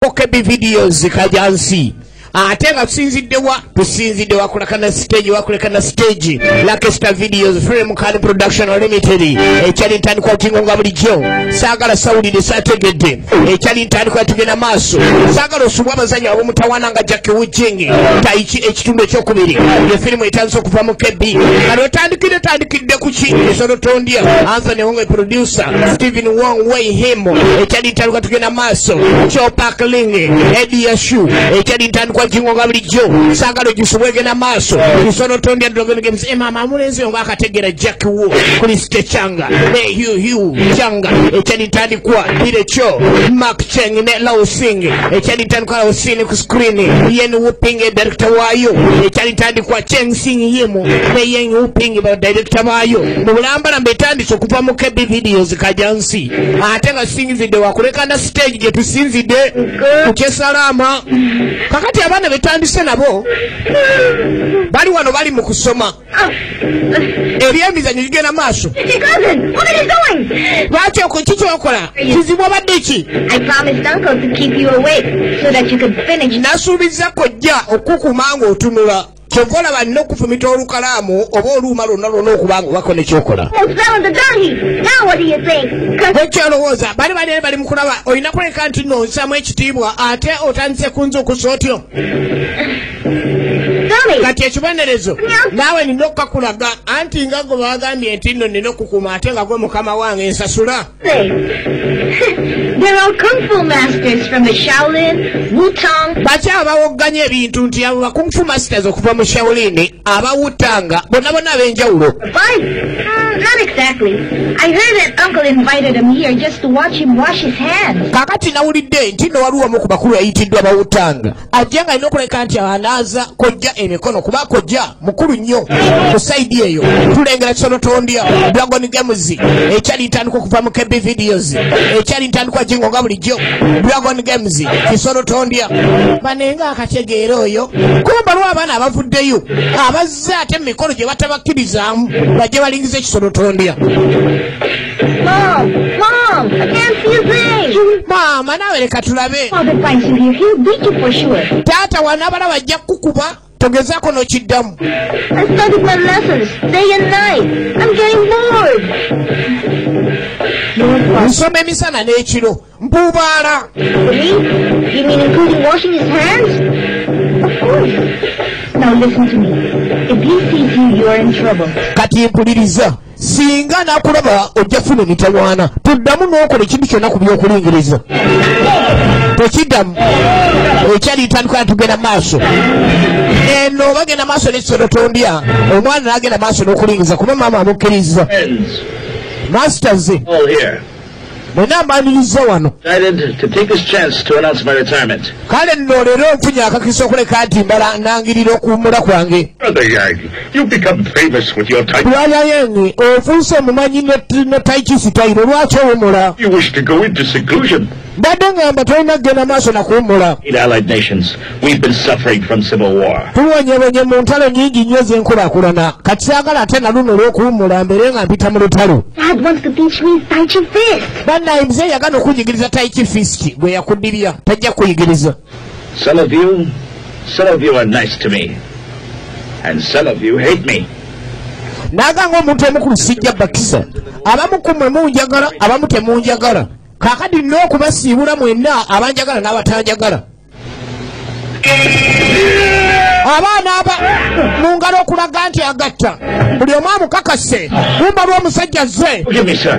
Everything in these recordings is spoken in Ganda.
KB Videos Kajansi. Ate nga tusinzidde wakulakana stage, wakulekana stage Lakesta Videos Film Can Production Limited. Ekyali ntandikwa jingo nga bulijjo, saagala sawulire saategedde. Ekyali ntandikwa tugenda maaso, saagala osubwa abazanyi ab'omutawaana nga Jackie Wujing Taichi ekitundu ekyokubiri. Ye firimu etandise okuva mu KB. Kano etandikidde tandikidde ku ki? Esolo Tondya, Anthony Wong producer, Stephen Wong Wei Him. Ekyali ntandikwa tugenda maaso, Cho Park Ling, Eddie Yashu. Ekyali ntandikwa jingo nga bulijjo, saagala ogisubwegenda maaso. Kisono Tondya Dragon Games. Mama mulenzi nga akategeera Jackie Wu, Kristo Changa, ne Hugh Hugh Changa. Ekyali ntandikwa Bile Cho, Mark Cheng ne Lau Sing. Ekyali ntandikwa Lau Sing ku screen, Yen Wuping director waayo. Ekyali ntandikwa Cheng Sing Yimu ne Yen Wuping ba director waayo. Mu bulambalamba etandise okuva mu KB Videos Kajansi. Ate nga sinzidde wakulekana stage gye tusinzidde ku Kyesalaama. Kakati abaana betandise nabo bali wano bali mu kusoma. Ebyemizannyo gigenda maaso. Lwaki kikyokola kizibu obadde ki? Nasuubiza kojja okukuma ng'otunula. Kyova olaba nina okufumita olukalaamu oba oluuma lwonna lwonna okuba nga obako nekyokola. Bwekyolowooza bali bali bali mu kulaba olina kuleka nti nno nsaamu ekitiibwa ate otandise kunzuukusa otyo. Kati ekibonerezo naawe nina okukakulaga anti nga gwe bagambye nti nno nina okukuma ate nga gwe mukama wange nsasula. Baki abawogganya ebintu nti abo ba kung fu masters okuva mu Shaolin abawutanga bonna bonna ab'enjawulo. Kakati nawulidde nti nno waliwo omu ku bakulu ayitiddwa bawutanga ajja nga alina okuleka nti anaaza kojja emikono kuba kojja mukulu nnyo ku sayidi eyo. Tulengera Kisono Tondya Dragon Games. Ekyali ntandikwa okuva mu KB Videos. Ekyali ntandikwa jingo nga bulijjo Dragon Games Kisono Tondya. Banenga akategeera oyo kumba lw'abaana abavuddeyo abazze ate mu mikolo gye batabakkirizaamu bajje balingiza Kisono Tondya. Maama naawe leka tulabe. Taata wanaabala bajja kukuba togezaako n'okiddamu. Nsoma emisana n'ekiro mpuubaala. Kati mpuliriza, singa nakulaba ojja funa emitawaana. Tuddamu n'okola ekintu kyonna ku by'okulingiriza. Tokiddamu. Ekyali ntandikwa tugenda maaso. Eno bagenda maaso n'Ekisolo Tondya. Omwana n'agenda maaso n'okulingiza kuba maama amukkiriza. Masters mwenna mbaniriza wano. Kale nno leero nfunye akakisa okuleka nti mbala nangirira okuwummula kwange. Brother Yang, ofuuse omumanyi ne Tai Chi style, lwaki owummula? Mbadde ngamba tolina kugenda maaso na kuwummula. Tuwonyebonye mu ntalo nnyingi nnyo ez'enkulaakulana. Kati saagala ate na luno olw'okuwummula mbeere nga mpita mu lutalo. Bannaye muzeeyi yagaana okuyigiriza Tai Chi Fist gwe yakuddibya, tajja kuyigiriza. Some of you are nice to me, and some of you hate me. N'aganga omuntu omukulu sijja bakisa. Abamu ku mmwe munjagala, abamu temunjagala. Kaakati nina okubasiibula mwenna abanjagala n'abatanjagala. Abaana aba mu ngalo okulaga nti agatta buli omu amukakase kumba lw'omusajja azze.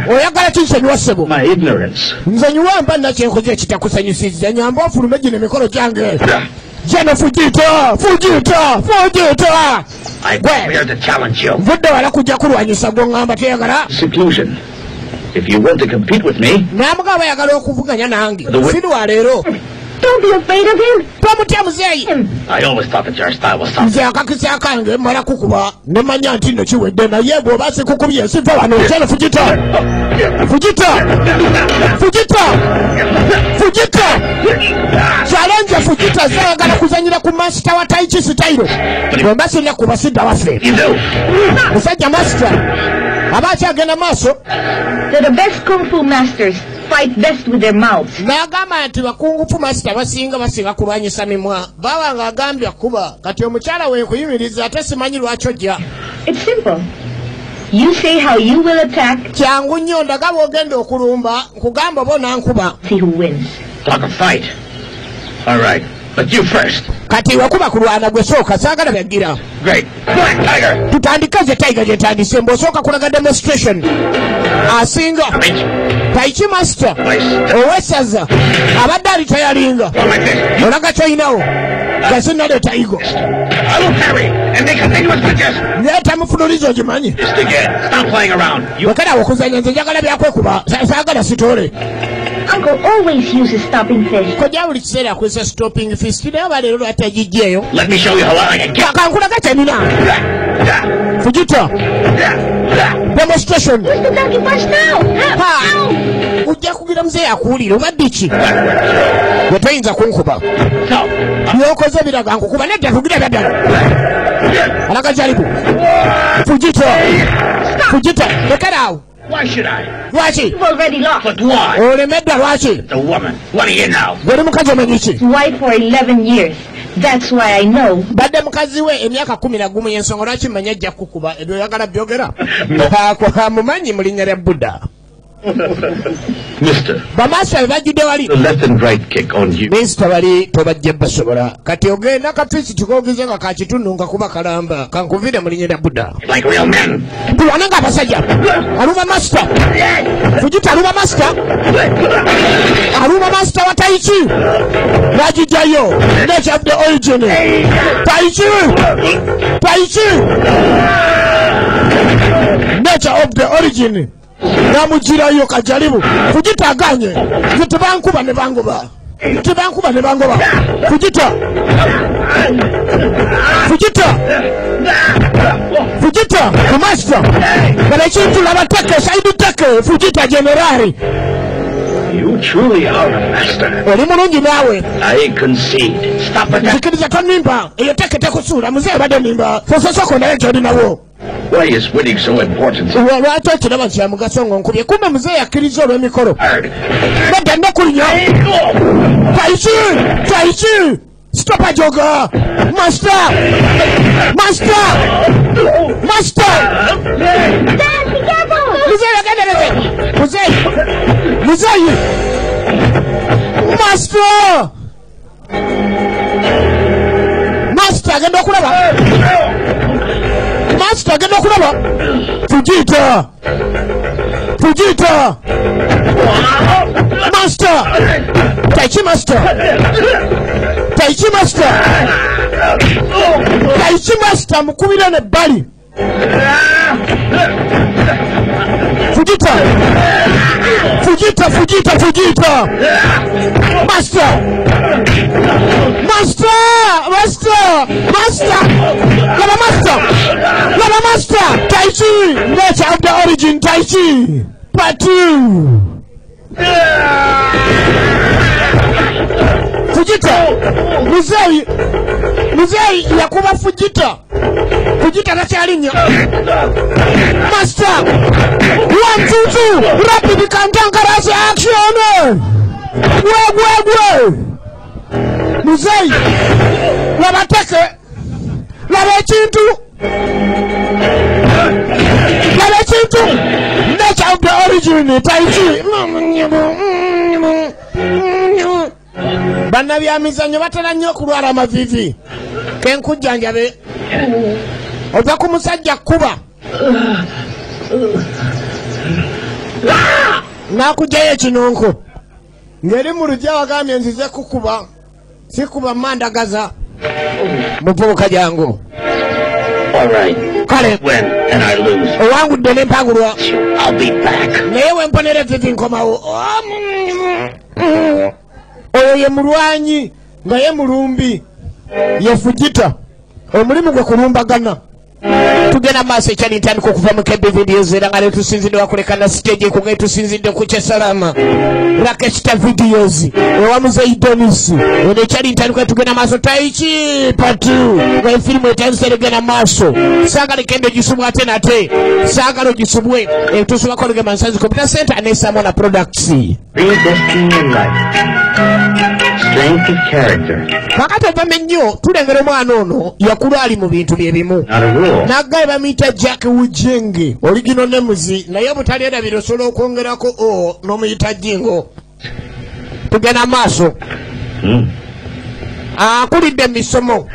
Oyagala kinsonyiwa ssebo? Nzonyiwa mba nnakyenkoze ekitakusanyusizza. Nyamba ofulume gino emikolo gyange. Jeno Fujita, Fujita, Fujita. Nvudde wala kujja kulwanyisa gwe ŋŋamba teyagala. N'amugamba ayagala okuvuganya nange. Si lwa leero. Tomutya muzeeyi. Nze akakisa kange mmala kukuba ne manya nti nno kiwedde, naye bw'oba sikukubye siva wano. Jeno Fujita, Fujita, Fujita, Fujita. Challenge Fujita zayagala kuzanyira ku master wa Tai Chi style. Bwe mba sirina kuba sidda waffe. Musajja master Aba akyagenda maaso. That the best kung fu masters fight best with their mouths. N'agamba nti bakungufu masita basinga kulwanyisa mimwa. Baba ng'agambye kuba kati omukyala we nkuyimiriza ate simanyi lwaki ojja. It's simple. You say how you will attack. Kyangu nnyo ndaga bw'ogenda okulumba nkugamba oba onankuba. See who wins. Talk a fight. All right, but you first. Kati wakuba kulwana gwe sooka saagala byagira. Great. Black Tiger. Tutandike ze Tiger gye ntandise mbw'osooka kulaga demonstration. Asinga. Taichi master. Owessaza. Abadde ali tayalinga. Olaga ky'olinawo. Gasi naleeta Igo. I will parry and make continuous punches. Leeta mufunulizo ogimanyi. Just again. Stop playing around. Wekera okuzannya nze njagala byakwekuba. Saagala sitoole. Uncle always uses stopping fist. Kojja buli kiseera akozesa stopping fist naye oba leero lwatagijjeeyo. Let me show you how I can get. Kankulaga kyenina. Fujita. Demonstration. Where's the donkey punch now? Ha! Ojja kugira muzeeyi akuwulire oba ddi? Gwe toyinza kunkuba. Byokoze biraga nkukuba nedda tugira byaddala. Alaga jaribu. Fujita. Fujita. Lekera awo. Why should I? Lwaki? You've already lost. But why? Olemedda lwaki? The woman. What are you now? Gwe mukazi omanyi ki? Wife for 11 years. That's why I know. Badde mukazi we emyaka 11 y'ensonga lwaki mmanya ajja kukuba ebyo oyagala byogera? Mumanyi mu linnya lya Buddha. Mister. Bamaasa be bajjudde wali. The left and right kick on you. Mister bali tobajja basobola. Kati ogenda kafisi kikogize nga ka kitundu nga kuba kalamba. Kankuvire mu linnya lya Buddha. Like real men. Tulwana ng'abasajja. Aluma master. Fujita aluma master. Aluma master wa Taichi. Bagijjayo. Nature of the origin. Taichi. Taichi. Nature of the origin. Namugirayo kajaribu. Fujita aganye. Tebankuba ne bangoba. Tebankuba ne bangoba. Fujita. Fujita. Fujita. Master. Bale ekintu laba teke, saidu teke. Fujita generali. You truly are a master. Oli mulungi naawe. I concede. Stop it. Nzikiriza tonimba. Eyo teke tekusuula. Muzeeyi badde nimba. Sososoko naye kyolinawo. Why is winning so important? Lwaki okiraba nti kya mugaso ng'onkubye? Kumbe muzeeyi akkiriza olw'emikolo. Nedda nnokulinya. Taichi! Taichi! Stop ajoga! Master! Master! Master! Dad, be careful! Muzeeyi agendereze! Muzeeyi! Muzeeyi! Master! Master agenda okulaba! Master agenda okulaba! Fujita! Fujita! Master! Taichi master! Taichi master! Taichi master mukubira nebbali! Fujita! Fujita! Fujita! Fujita! Master! Master! Master! Master! Laba master! Laba master! Taichi! Nature of the origin, Taichi! Part 2! Fujita! Muzeeyi! Muzeeyi yakuba Fujita! Fujita takyalinnya. Master! 1, 2, 2! Rapid kantankarasi action! Gwe gwe gwe! Muzeeyi! Laba teke! Laba ekintu! Laba ekintu! Nature of the origin, Taichi! Bannabyamizannyo batera nnyo okulwala amaviivi. Kenkujjanjabe. Ova ku musajja kkuba. N'akugjayo ekinonko. Ng'eri mu lujja wagambye nzize kukuba. Sikuba mmandagaza. Muvubuka jangu. All right. Kale. Win and I lose. Owangudde ne mpangulwa. I'll be back. Naye wemponera evvivi nkomawo. Oyo ye mulwanyi nga ye mulumbi. Ye Fujita. Omulimu gwe kulumbagana. Tugenda maaso ekyali ntandika okuva mu KB Videos era nga tusinzidde wakulekana stage kunga tusinzidde ku Kyesalama Rakeshita Videos ewa Muzeyi Denis. Eno ekyali ntandika tugenda maaso Taichi Part 2 nga efirimu etandise egenda maaso. Saagala ekende gisubwa ate nate saagala ogisubwe etusubako olugema Nsanzi Computer Center ne Samona Products. Strength of character. Kakati ovame nnyo tulengera omwana ono yakula ali mu bintu bye bimu. Naggaye bamuyita Jack Wujingi original names naye butalyerabira osobola okwongerako o n'omuyita Jingo. Tugenda maaso. Akulidde emisomo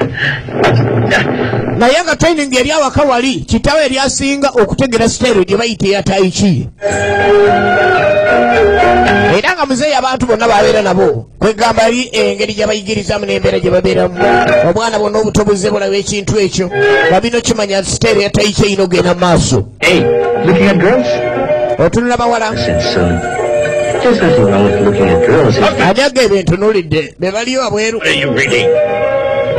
naye nga training eri awaka wali kitaawe eri asinga okutegera sitayiro gye bayita eya Taichi. Era nga muzeeyi abantu bonna babeera nabo kwegamba eri engeri gye bayigirizaamu n'embeera gye babeeramu. Obwana bwonna obuto buzze bulaba ekintu ekyo nga bino kimanya sitayiro ya Taichi erina ogenda mu maaso. Otunula bawala. Anyaga ebintu nulidde be baliyo wabweru.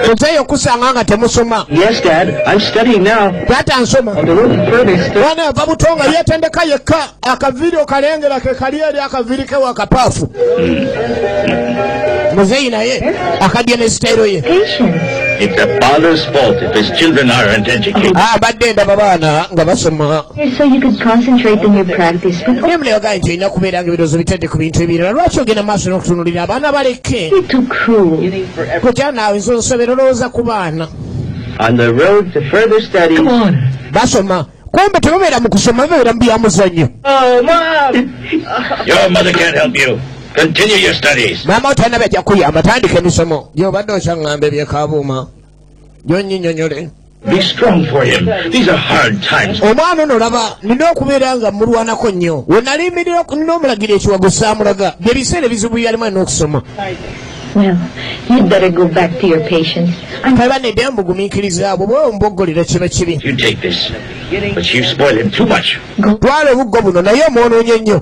Muzeeyi okusanga nga temusoma. Yes, Dad, I'm studying now. Taata nsoma. Mwana ava buto nga yeetendeka yekka akaviiri okalengera ke kali eri akaviiri ke wakapaafu. Muzeeyi naye akadye ne sitayiro ye. It's a father's fault if his children aren't educated. Abadde ndaba baana nga basoma. So you could concentrate on your practice. Naye muleogaye nti olina kubeera nga ebirowoozo bitadde ku bintu ebirala. Lwaki ogenda maaso n'okutunuulira abaana baleke? You're too cruel. Kojja naawe nze onsobera olowooza ku baana. On the road to further studies. Come on. Basoma. Kumbe tebabeera mu kusoma babeera mu byamuzannyo. Oh, Mom! Your mother can't help you. Continue your studies. Mama otalina byajja kuyamba tandika emisomo. Gy'obadde okyaŋŋamba ebyekabuuma. Gy'onnyinyonnyole. Be strong for him. These are hard times. Omwana ono olaba nina okubeera nga mulwanako nnyo. We nalimirira nina omulagira ekiwago saamulaga. Bye biseera ebizibu byalimu alina okusoma. Well, you'd better go back to your patients. Kale nedda mbugumiikiriza bwe omboggolera kiba kibi. You take this, but you spoil him too much. Twala obuggo buno naye omwonoonye nnyo.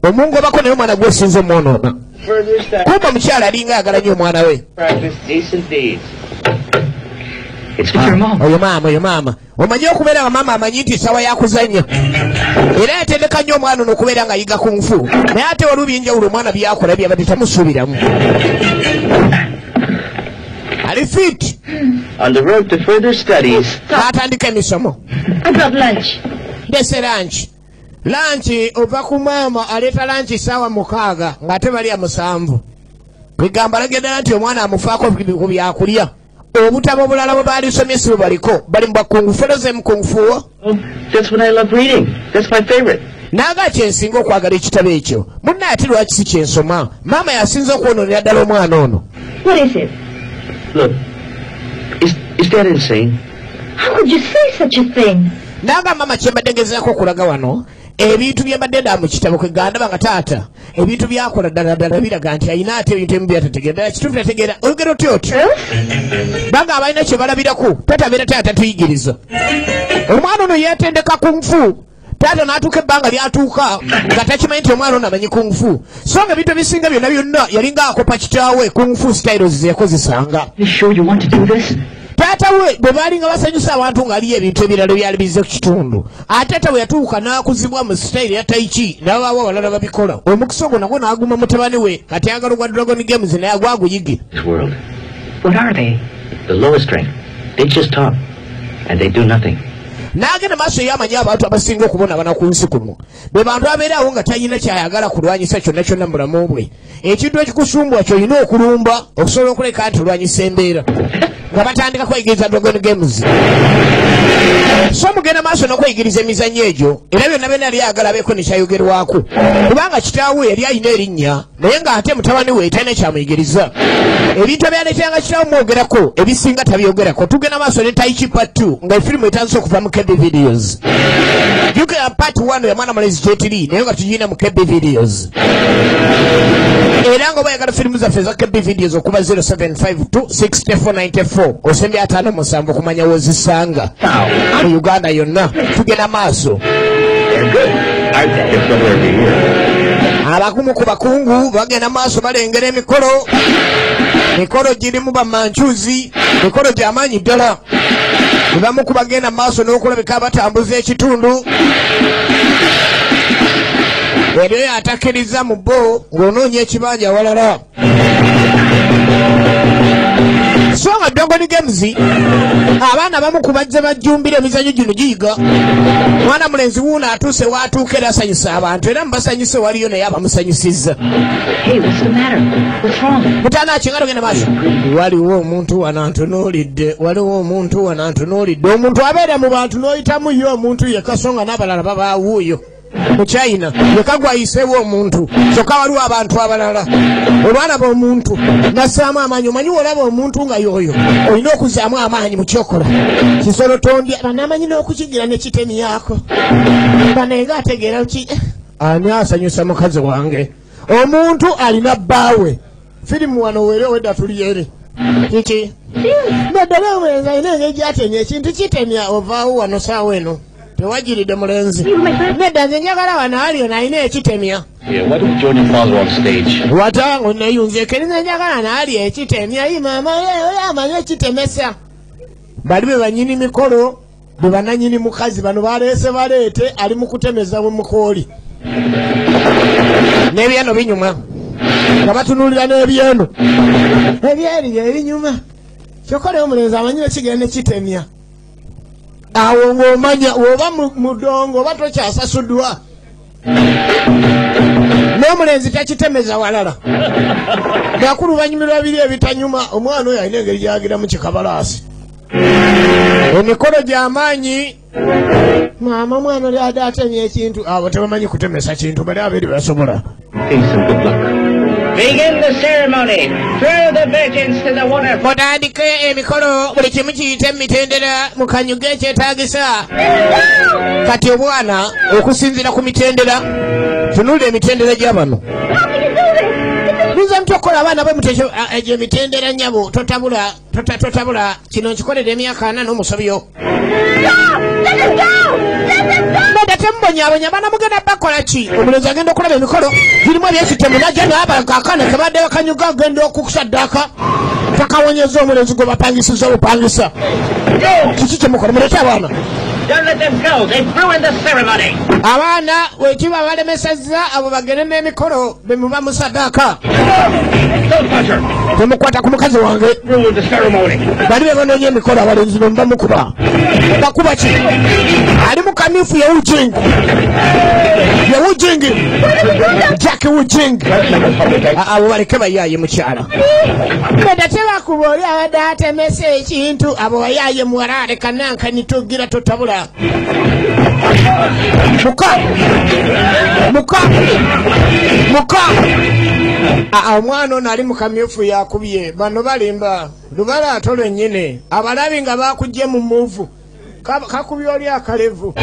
Omungobako naye omwana gwesinze omwonoona. Kumba omukyala alinga ayagala nnyo omwana we. Oyo maama, oyo maama. Omanyi okubeera nga maama amanyi nti ssaawa yakuzannya. Era yatendeka nnyo omwana ono okubeera ng'ayiga ku nfu. Naye ate waliwo ebyenjawulo omwana by'akola byabadde tamusuubiramu. Ali fit. On the road to further studies. N'atandika emisomo. I brought lunch. Ndese lunch. Lunch ova ku maama aleeta lunch ssaawa 6 ng'ate balya 7. Kwegamba alagenda nti omwana amufaako ku byakulya. Obutabo obulala bwe baalisomye si bwe baliko bali mu bakungu foloze mukungufuwo. That's what I love reading. That's my favorite. Naaga kyensinga okwagala ekitabo ekyo. Munnaye ate lwaki si kyensoma? Maama yasinze okwonoonera ddala omwana ono. What is it? Look, is that insane? How could you say such a thing? Naaga maama kye mbadde ngezaako okulaga wano ebintu bye mbadde ndaba mu kitabo kwe gandaba nga taata ebintu byakola ddala ddala biraga nti alina ate ebintu ebimu byatategeera ddala kituufu tategeera olugero otyo otyo banga abalina kye balabirako taata abeera taata tuyigiriza. Omwana ono yeetendeka ku nfu. Taata n'atuuka ebbanga lyatuuka nga takimanyi nti omwana ono amanyi kung fu. So nga ebintu ebisinga byonna byonna yalinga akopa kitaawe kung fu styles ze yakozesanga. You sure you want to do this? Taata we bwe baalinga basanyusa abantu ng'aliyo ebintu ebirala ebyali bizze ku kitundu. Ate taata we yatuuka n'akuzibwa mu sitayiro ya Taichi n'abaawo abalala babikola. Omukisa ogwo nagwo n'aguma mutabani we kati ayagala ogwa Dragon Games naye agwaguyige. This world. What are they? The lowest rank. They just talk and they do nothing. N'agenda maaso y'amanyi abantu abasinga okubonaabona ku nsi kuno. Be bantu abeera awo nga talina ky'ayagala kulwanyisa kyonna kyonna mu bulamu bwe. Ekintu ekikusumbwa ky'olina okulumba okusobola okuleka nti olwanyisa embeera. Nga batandika kweyigiriza Dragon Games. So mugenda maaso n'okweyigiriza emizannyo egyo era byonna byonna yali ayagala abeeko ne kyayogerwako. Kubanga kitaawe yali alina erinnya naye ng'ate mutabani we talina kyamuyigiriza. Ebintu ebyaleetanga kitaawe mwogerako ebisinga tabyogerako. Tugenda maaso ne Taichi Part 2 nga efirimu etandise okuva mu KB Videos. Jjukira Part 1 ya mwana mulenzi Jet Li naye nga tugirina mu KB Videos. Era nga oba oyagala firimu zaffe eza KB Videos okuba 0752 6494 osembye 57 okumanya w'ozisanga mu Uganda yonna. Tugenda maaso. They're good. I get trouble every year. Abakumu ku bakungu bagenda maaso balengera emikolo. Mikolo girimu bamanchuzi, mikolo gy'amaanyi ddala. Bamu kubagenda maaso n'okulabika abatambuza ekitundu. Eriyo atakkiriza mu bo ng'onoonya ekibanja walala. So nga Dongoni Games abaana bamu kubajja bajjumbira emizannyo gino giyiga. Mwana mulenzi wuuno atuuse waatuuka era asanyusa abantu era mubasanyuse waliyo naye abamusanyusizza. Hey, what's the matter? What's wrong? Mutaana kingalo genda maaso. Waliwo omuntu wano antunuulidde, waliwo omuntu wano antunuulidde. Omuntu abeera mu bantu n'oyitamu ye omuntu yekka so nga n'abalala babaawuuyo. Mu China yekka gwayiseewo omuntu kyokka waliwo abantu abalala. Olwalaba omuntu nassaamu amaanyi. Omanyi olaba omuntu nga y'oyo olina okuzzaamu amaanyi mu kyokola. Kisolo tondya banamanyi n'okukigira ne kitemyako. Banaye ategeera ki ani asanyusa mukazi wange. Omuntu alina bbaawe. Firimu wano were wedda tuli ere. Kiki? Naddala omulenzi alina engeri gy'atemya ekintu kitemya ovaawo wano saawa eno. Tewagiridde mulenzi. Nedda nze njagala wano aliyo nalina ekitemya. Watango neyunzeeko nze njagala naali ekitemya. Yi maama oyo amanyi ekitemesa. Bali be bannyini mikolo be bannannyini mukazi bano baleese baleete ali mu kutemeza bwe mukooli. N'ebyano binyuma. Nga batunuulira n'ebyeno. Ebyeri bye binyuma. Kyokka leero omulenzi amanyi ekigenda ekitemya. Awo ng'omanya oba mudongo oba tokyasasuddwa. N'omulenzi takitemeza walala. Bakulu banyumirwa biri ebitanyuma. Omwana oyo alina engeri gy'agiramu kikabalaasi. Emikolo gy'amaanyi. Maama omwana oli adde atemya ekintu. Abo tebamanyi kutemesa kintu bali abeeri basobola. Begin the ceremony. Throw the virgins to the water. Mutandike emikolo buli kimu kiyite mu mitendera mukanyuge ekyetaagisa. Kati obwana okusinziira ku mitendera tunuulira emitendera gya bano. How can you do this? Nza mtu okukola abaana bwe mutekyo egyo emitendera nnyabo totabula totabula kino nkikolera emyaka 4 n'omusobyo. Stop! Let them go! Let them go! Nedda temubonyaabonya abaana mugenda bakola ki? Omulenzi agenda okulaba emikolo girimu ebyekitemu najja n'aba akaana kebadde bakanyuga agenda okusaddaaka takawonyeza omulenzi gwe bapangisiza obupangisa. Kiki kyemukola mulete abaana. Don't let them go. They've ruined the ceremony. Abaana wekiba balemesezza abo bagende n'emikolo be muba musaddaaka. Don't touch her. Temukwata ku mukazi wange. Ruined the ceremony. Bali be banoonya emikolo abalenzi be muba mukuba. Bakuba ki? Ali mu kamyufu ye Wujing. Ye Wujing. Jack Wujing. Abo baleke bayaaye mukyala. Nedda tebakuba oli abadde atemesa ekintu abo bayaaye muwala aleka nankani togira totabula. Muka! Muka! Muka! Omwana ono ali mu kamyufu yakubye. Bano balimba. Lubala ate lwennyini. Abalabi nga bakuggye mu muvu. Kakubye oli akalevu.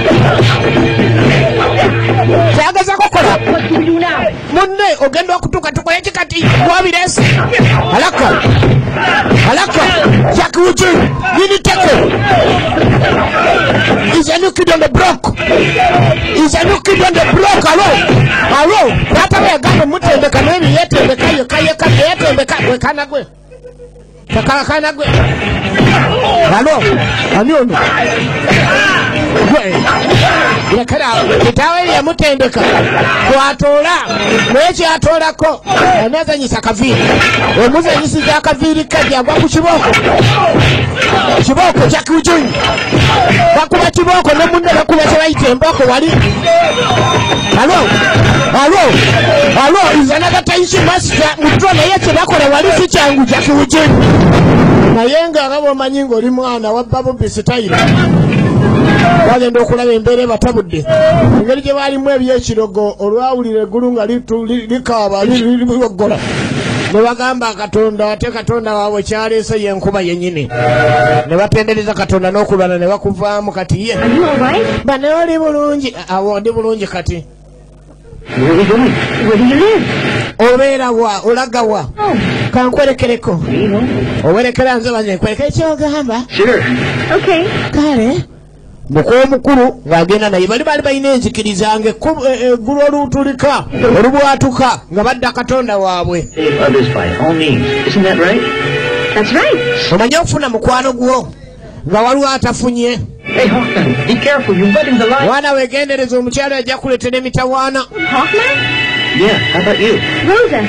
Kyagezako kola. What do we do now? Munne ogenda okutuuka tukole ki kati gwabirese. Alaka. Alaka. Jack Wujing. Nini teko. Is a new kid on the block. Is a new kid on the block. Hello. Hello. Taata we yagamba mutendeka n'ebyo yeetendeka yekka yekka yeetendeka gwe kana gwe. Kakana gwe. Hello. Ani ono? Gwe. Lekera kitaawe yamutendeka. Kwatoola. Naye kyatoolako anazanyisa akaviiri. Omuzanyisiza akaviiri kajja agwa ku kibooko. Kibooko Jack Wujing. Bakuba kibooko ne munne bakuba kye bayita embooko wali. Hello. Hello. Hello. Is another tension master. Muto naye kye bakola wali si kyangu Jack Wujing. Naye nga nga bw'omanyi ng'oli mwana wabba bubbi sitayiro. Bagenda okulaba embeera ebatabudde. Engeri gye baalimu ebyekirogo olwawulira eggulu nga likaaba liwoggola. Ne bagamba Katonda ate Katonda waabwe kyaleese y'enkuba yennyini. Ne batendereza Katonda n'okulwana ne bakuvaamu kati ye. Are you all right? Bane oli bulungi. Awo ndi bulungi kati. Where are we going? Where do you live? Obeera wa olaga wa? Oh, Kankwerekereko. Owerekera nze banze nkwereke kyogamba. Sure. okay. Kale muko omukulu ng'agenda naye bali baali balina enzikiriza ng'eggulu olutulika olubwatuka nga badda Katonda waabwe. Save others by all means. Isn't that right? That's right. Omanye okufuna mukwano gwo Nga waliwo atafunye. Hey, Hawkman, be careful. You're wetting the line. Mwana wegendereza omukyala ajja kuleetera emitawaana. Hawkman? Yeah, how about you? Rosa.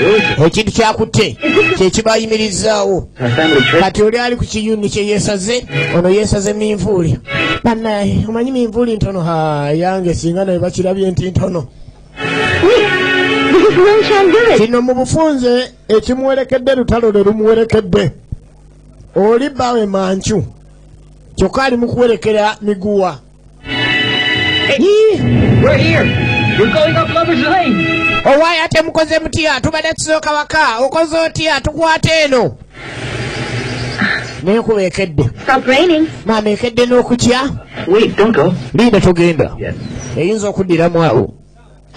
Rosa. Ekintu kyakutte kyekibayimirizaawo. Our family trip. Kati oli ali ku kiyuni kye yeesaze, ono yeesaze minvuuli. Bannaye, omanyi minvuuli ntono? Ha, yange singa naye bakirabye nti ntono. Nick, this is Linshan Village. Kino mu bufunze ekimuwerekedde lutalo lwe lumuwerekedde. Oli bbaawe mancu. Kyokka ali mu kuwerekera miguwa. Hey, we're here. You're going up Lover's Lane. Owaaye ate mukoze mutya? Tubadde tusooka waka. Okoze otya? Tukwata eno. N'enkuba ekedde. Stop raining. Maama ekedde n'okutya. Wait, don't go. Linda togenda. Yes. Eyinza okuddiramu awo.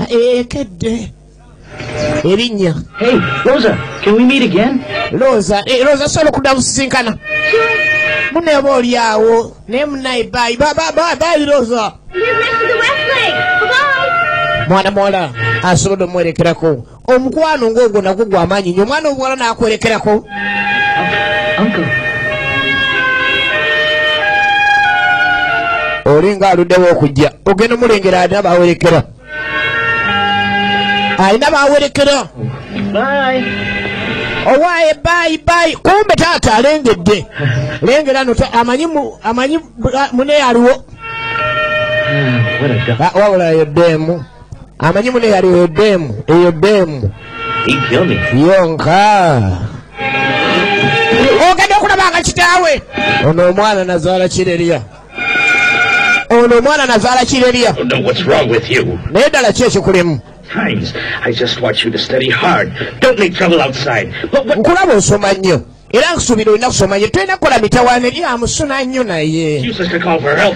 Ekedde. Erinnya. Hey, Rosa, can we meet again? Rosa, Rosa sobola okudda musisinkana. Munne oba oli awo. Naye munnaye bye. Bye bye bye Rosa. Live next to the West Lake. Bye-bye. Mwana muwala asobodde omuwerekerako. Omukwano ng'ogwo nagwo gw'amaanyi nnyo. Omwana omuwala n'akwerekerako. Uncle. Oli ng'aluddewo okujja. Ogenda omulengera alina baawerekera. Alina baawerekera. Bye. Owaaye bye bye. Kumbe taata alengedde. Lengera no amanyi amanyi mune aliwo. What a dog. Wabula eyo ddeemu. Amanyi mune yaliwo eyo ddeemu. Eyo ddeemu. He'd kill me. Yonka. Ogenda okulaba nga kitaawe. Ono omwana nazaala kirerya. Ono omwana nazaala kirerya. I don't know what's wrong with you. Naye ddala ki ekikulimu? Times, I just want you to study hard. Don't make trouble outside. But what? Nkulaba osoma nnyo. Era nkusuubira olina kusoma nnyo. Tolina kukola mitawaana eri amusuna nnyo naye. Useless to call for help.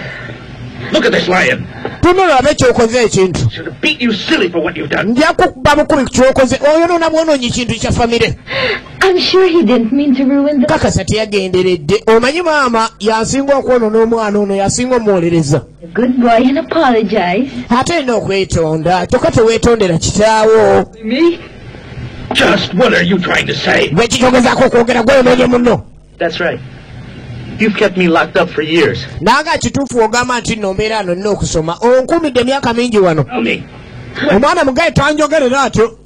Look at this lion. Tunula olabe kyokoze ekintu. Should have beat you silly for what you've done. Nja kukuba bukubi ku kyokoze. Oyonoona bwonoonyi kintu kya famire. I'm sure he didn't mean to ruin the... Kakasa teyagenderedde. Omanyi maama yasinga okwonoona omwana ono, yasinga omuwolereza. A good boy and apologize. Ate olina okwetonda. Kyokka teweetondera kitaawo. Me? Just what are you trying to say? Gwe kikyogezaako okwogera gweyonoonye munno. That's right. You've kept me locked up for years. Nanga kituufu ogamba nti nno mbeera ano nina okusoma. Onkuumidde emyaka mingi wano. Tell me. Omwana mugaye tanjogerera atyo.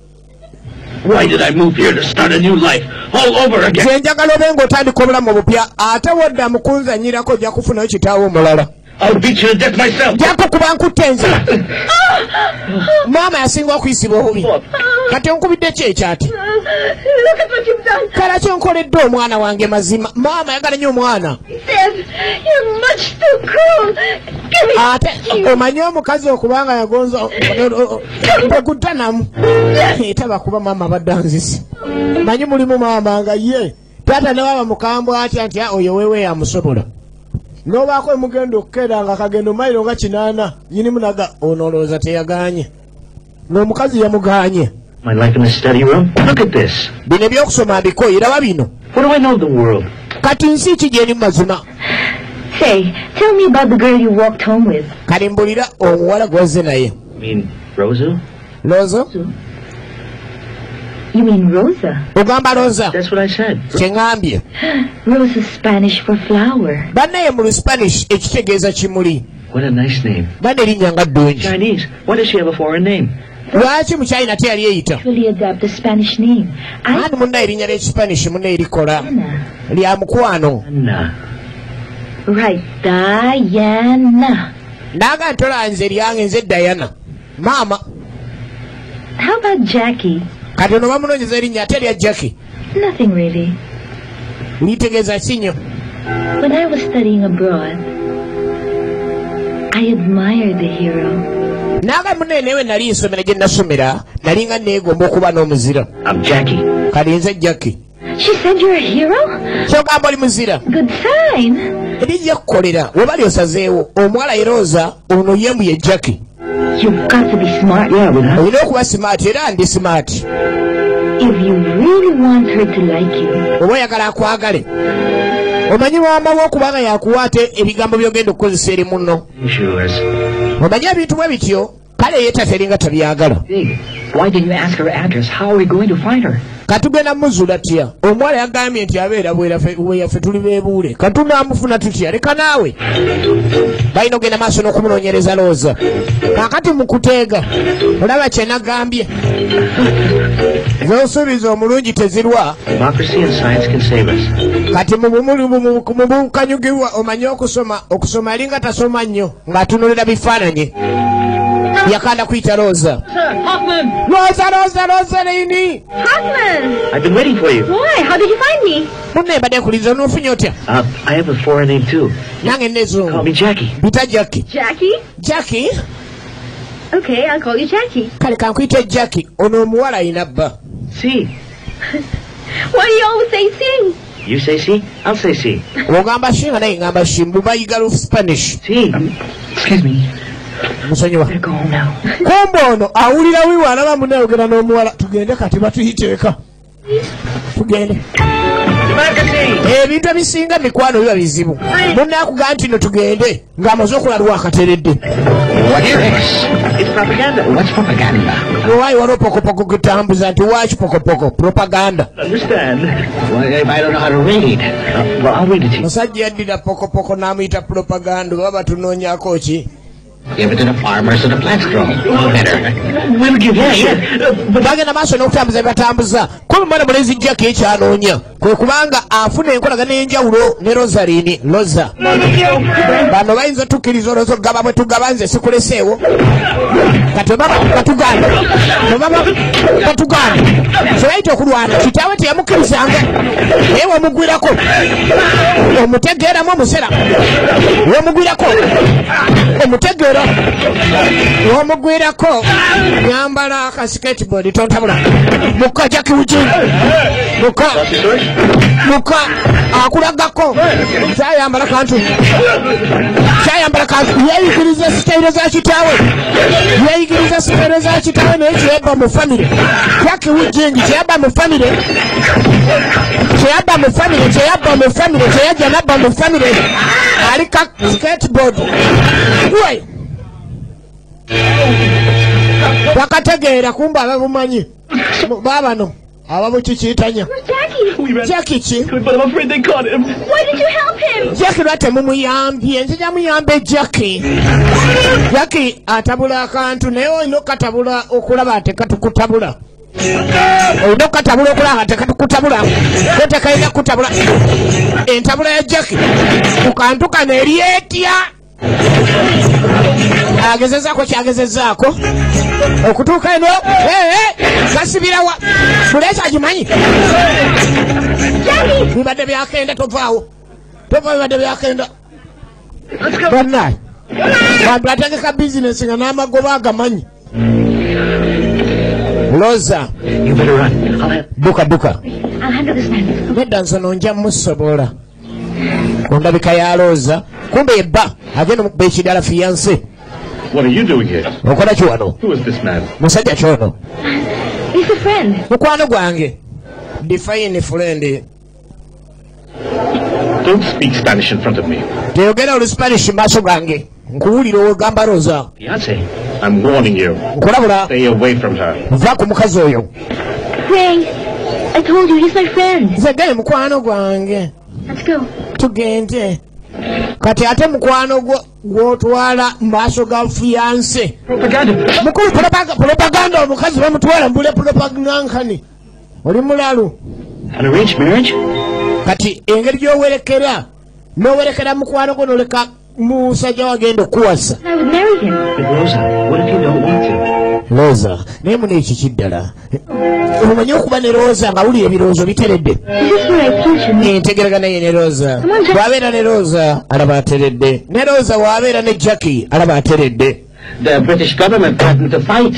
Why did I move here to start a new life all over again? Nze njagala obe ng'otandika obulamu obupya ate wodda mu kunzannyirako ojja kufunayo kitaawo omulala. I'll beat you to death myself. Nja kukuba nkutte nze. Maama yasinga okuyisibwa obubi. Kati onkubidde ki ekyati? Look at what you've done. Kala kyonkoledde omwana wange mazima. Maama ayagala nnyo omwana. Dad, you're much too cruel. Give me Ate omanyi omukazi okubanga yagonza tegutanamu. Etaba kuba maama abadde anzise. Manyi mulimu maama nga ye. Taata ne waba mukambwe atya nti oyo wewe yamusobola. N'obaako emugenda okukeera nga kagendo mayiro nga 8 nyinimu naga ono olowooza teyagaanye. N'omukazi yamugaanye. My life in the study room. Look at this. Bino ebyokusoma mbikoye raba bino. What do I know of the world? Kati nsi ki gyeri mu mazima? Say, tell me about the girl you walked home with. Kati mbulira omuwala gw'ozze naye. You mean Rosa? Rosa? You mean Rosa? Ogamba Rosa? That's what I said. Kye ŋŋambye. Rosa's Spanish for flower. Bannaye mu Spanish ekitegeeza kimuli. What a nice name. Banne erinnya nga ddungi. Chinese. Why does she have a foreign name? Lwaki mu China teyali eyita? Actually adapt a Spanish name. Ani munnaye erinnya ly'Ekispanish munnaye erikola. Anna. Lya mukwano. Anna. Right, Diana. Naga ntola nze lyange nze Diana. Maama. How about Jackie? Kati ono bamunoonyeza erinnya ate erya Jackie. Nothing really. Litegeeza ki nnyo? When I was studying abroad, I admired the hero. Naga munne newe nali nsomera gye nasomera, nali nga neegomba okuba n'omuzira. I'm Jackie. Kati nze Jackie. She said you're a hero? Kyogamba oli muzira. Good sign. Lijja kukolera, webali osazeewo, omuwala ye Rosa, ono ye mbu ye Jackie. You've got to be smart. Yeah, but Olina okuba smart era ndi smart. If you really want her to like you, Oba oyagala akwagale. Omanyi maama wo okubanga yakuwa ate ebigambo by'ogenda okukozesa eri munno. Yours. Omanyi ebintu bwe bityo Kale ye tateringa tabyagala. Why didn't you ask her address? How are we going to find her? Katugenda muzula tya? Omuwala yagambye nti abeera bweyaffe tuli beebuule. Katunaamufuna tutya? Leka naawe. Balina ogenda maaso n'okumunoonyereza Looza. Kaakati mu kuteega olaba kye nagambye. Z'osuubiza omulungi tezirwa. Kati mu bukanyugibwa omanye okusoma, okusoma alinga tasoma nnyo ng'atunuulira bifaananyi. Yakanda kuyita Rosa. Rosa, Rosa, Rosa Lini. Hoffman. I've been waiting for you. Why? How did you find me? Munne mbadde nkulinze onoofunye otya? I have a foreign name too. Nange nneezungu. Call me Jackie. Bita Jackie. Jackie? Jackie? Okay, I'll call you Jackie. Kale kankuyite Jackie. Ono omuwala ayina bba. Si. Why do you always say si? You say si, I'll say si. Ogamba si nga naye ngamba si mbu bayiga Spanish. Si. Excuse me. Musonyiwa. Kumbe ono awulira wiwe alaba munayogera n'omuwala. Tugende kati batuyiteeka. Tugende. Ebintu ebisinga mikwano biba bizibu. Munnaakugamba nti no tugende ng'amaze okulalwa akateredde. Owaayi waliwo pokopoko gutambuza nti waaki pokopoko propaganda. Musajja yaddira pokopoko n'amuyita propaganda oba batunoonyaako ki? Give it to the farmers so the plants grow. Better. We'll give you shit. Bagenda maaso n'okutambuza batambuza. Kumbe mwana mulenzi Jackie ekyanoonya kwe kubanga afuna enkolagana ey'enjawulo ne Rosaline. Rosa. Bano bayinza otukkiriza olowooza okugaba bwe tugaba nze sikuleseewo. Kati baba batuganda. Baba batuganda. Kye bayita okulwana kitaawe teyamukkirizanga. Naye wamugwirako. Omutegeeramu omusera. Wamugwirako. Omutegeera. Wamugwirako. Nyambala aka skateboard tontabula. Muka Jackie Ujingi. Muka. Muka akulagako. Kyayambala kantu. Kyayambala kantu. Yayigiriza sitayiro za kitaawe. Yayigiriza sitayiro za kitaawe naye kyeyabba mu famire. Jackie Ujingi kyeyabba mu famire. Kyeyabba mu famire. Kyeyabba mu famire. Kyeyajja nabba mu famire. Ali ka skateboard. Gwe. Bakategeera kumbe ababumanyi. Baabano ababukikiitanya. Jackie ki? Jackie lwate mumuyambye. Nzija muyambe Jackie. Jackie atabula akantu naye olina okukatabula okulaba tekatukutabula. Olina okukatabula okulaba tekatukutabula. Ko tekalina kutabula. Entabula ya Jackie ku kantu kano eri etya? Agezezaako kyagezezaako okutuuka eno gasibirawa buleesi agimanyi bibadde byakenda tovaawo tova bibadde byakenda bannaye bantu ategeka bizinesi nga n'amagoba agamanyi. Rosa duka duka nedda nsono nja musobola ku ndabika ya Rosa kumbe yebba agenda omukuba ekidala fiance. What are you doing here? Okola ki wano? Who is this man? Musajja ki ono? He's a friend. Mukwano gwange. Define friend. Don't speak Spanish in front of me. Teyogera Oluspanish mu maaso gange. Nkuwulira ogamba Rosa. Fiance, I'm warning you. Nkulabula. Stay away from her. Va ku mukazi oyo. Ray, I told you he's my friend. Nze gaye mukwano gwange. Let's go. Tugende. Kati ate mukwano gwo gwotwala mu maaso ga fiance. Mukulu propaganda omukazi bamutwala mbule propaganda. Oli mulalu. An arranged marriage? Kati engeri gy'owerekera n'owerekera mukwano gwo n'oleka musajja wagenda okuwasa. I would marry him. But Rosa, what if you don't want to? Rosa, naye muno ekyo kiddala. Omanyi okuba ne Rosa nga wulira ebirowoozo biteredde. Entegeragana ye ne Rosa. Bw'abeera ne Rosa alaba ateredde. Ne Rosa bw'abeera ne Jackie alaba ateredde. The British government threatened to fight.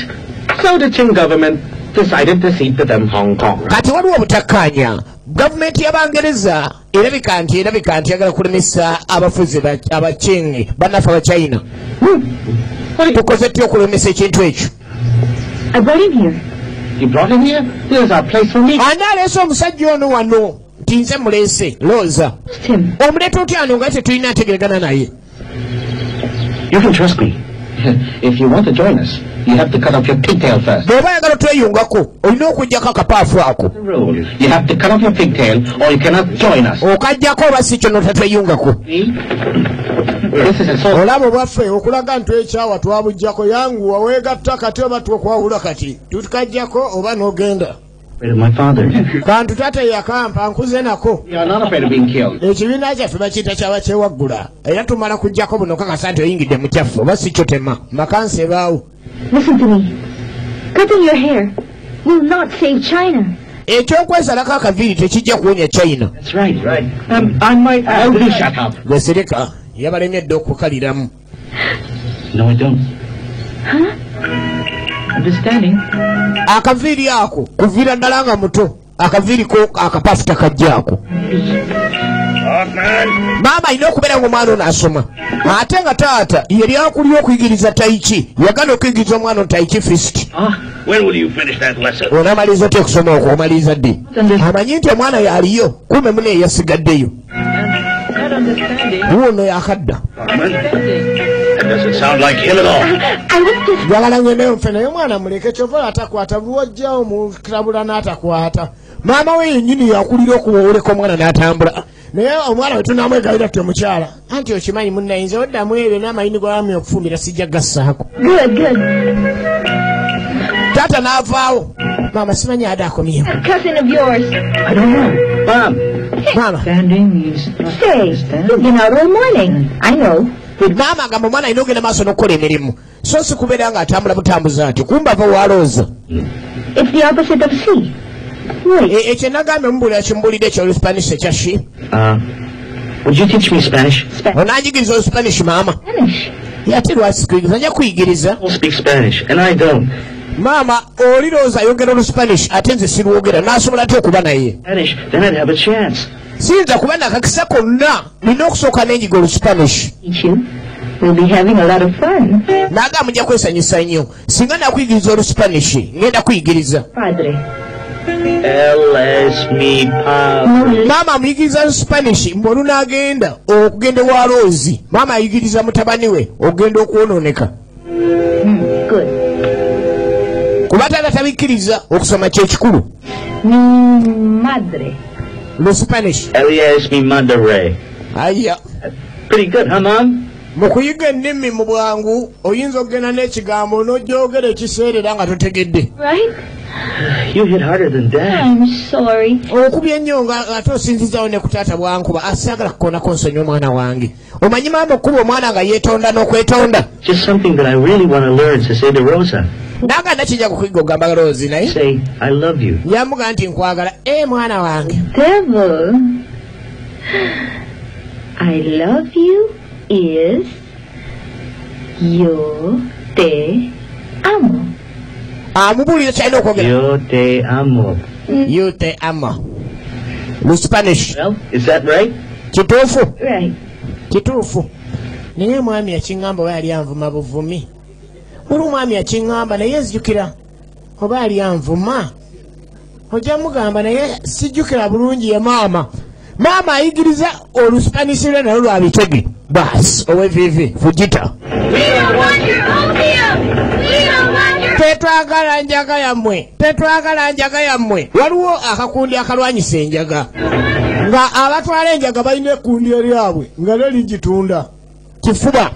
So the Qing government decided to cede to them Hong Kong. Kati waliwo obutakkaanya. Gavumenti y'Abangereza erabika nti yagala kulemesa abafuzi Abaqing bannaffe Abachina. Tukoze tutya okulemesa ekintu ekyo? I brought him here. You brought him here? Here's our place for me. Ani aleese omusajja ono wano nti nze muleese Rosa. Omuleeta otya wano nga tetulina ntegeregana naye? You can trust me. If you want to join us, You have to cut off your pigtail first. Bw'oba ayagala otweyungako olina okugjako akapaafu ako. The rule. You have to cut off your pigtail or you cannot join us. Okajjako oba si kyo notatweyungako. This is a sort. Olaba obwaffe okulaga nti ekyawa twabuggyako yanguwa weegatta kati oba twokwawula kati tukajjako oba n'ogenda. Afraid of my father. Kantu taata yakampa nkuze nako. We are not afraid of being killed. Ekibiina kyaffe bakiyita kyaba kyewaggula era tumala kuggyako buno kakasa nti oyingidde mu kyaffe oba si kyo tema makansi ebaawo. Listen to me. Cutting your hair will not save China. Ekyokwesalako akaviiri tekijja kuwonya China. That's right. Right. I might add. Oh, shut up. Gwe sirika yabalemye dda okukaliramu. No, I don't. Huh? Understanding. Akaviiri ako kuviira ddala nga muto akaviiri ko akapaafu takajjaako. Maama alina okubeera ng'omwana ono asoma ate nga taata yeri akulira okuyigiriza taichi yagana okuyigiriza omwana ono taichi fist. Ah, when will you finish that lesson? Onamaliriza otya okusoma okwo omaliriza ddi? Amanyi nti omwana yaliyo kumbe mune yeyasigaddeyo. That understanding. Wuuno yakadda. Carmen, that doesn't sound like him at all. I was just Njagala ngendeyo nfe naye omwana muleke kyova atakwata buwajjawo mutabula n'atakwata. Maama we yennyini yakulira okuwoleka omwana n'atambula. Naye omwana we tunamwegayira tutyo mukyala. Anti okimanyi munnayinza oddamu ebyo n'amayini gw'abami okufumbira sijja gassaako. Good, good. Taata n'avaawo. Maama simanyi ade akomyewo. A cousin of yours. I don't know. Mom. Maama. Standing means not Say, understand. you've been out all morning. I know. Maama agamba omwana alina ogenda maaso n'okukola emirimu so si kubeera ng'atambula butambuza nti kumba ava walooza. It's the opposite of see. Wait. Ekyo nagambye mubulira kimbulidde ekyoluspanish ekya shi. Would you teach me Spanish? Onanjigiriza oluspanish maama? Spanish. Ate lwaki sikuyigiriza nja kuyigiriza. I speak Spanish, and I don't. Maama olirowooza ayogera oluspanish ate nze sirwogera n'asobola atya okuba naye? Spanish, then I'd have a chance. Siyinza kuba nakakisa konna nina okusooka n'enjiga oluspanish. Teach you. We'll be having a lot of fun. N'agamba mujja kwesanyusa nnyo singa nakuyigiriza oluspanish ngenda kuyigiriza. Padre. Él es mi padre. Maama amuyigiriza Spanish mbu olunaagenda okugenda ewa Rose maama ayigiriza mutabani we okugenda okwonooneka. Good. Kuba taata tabikkiriza okusoma kyekikulu. Mi madre. Luspanish. Ella es mi madre. Aya. Pretty good, huh, Mom? Mu kuyiga ennimi mu bwangu oyinza okugenda n'ekigambo n'ojyogera ekiseerera nga totegedde. Right? You hit harder than Dad. I'm sorry. Okubye ennyo nga ate osinzizaawo ne ku taata bwankuba asaagala kukoonako nsonyi omwana wange. Omanyi maama okkuba omwana nga yeetonda n'okwetonda. Just something that I really want to learn to say to Rosa. N'agamba kijja kukuyiga ogamba Rose naye. Say, I love you. Yamugamba nti nkwagala e mwana wange. Devil. I love you is yo te amo. Amubuulira kyalina okwogera. Yo te amo. Yo te amo. Mu Spanish. Well, is that right? Kituufu? Right. Kituufu. Naye omwami yakiŋŋamba oba yali anvuma buvumi. Waliwo omwami yakiŋŋamba naye nzijukira oba yali anvuma. Ojja mugamba naye sijjukira bulungi ye maama. Maama ayigiriza olusipanisi lwe nalwo lwa bitege. Baasi owevivi Fujita. We don't want your opium! We don't want your Tetwagala njaga yammwe, tetwagala njaga yammwe. Waliwo akakundi akalwanyisa enjaga Nga abatwala enjaga balina ekkundi eryabwe nga lyo ligitunda. Kifuba.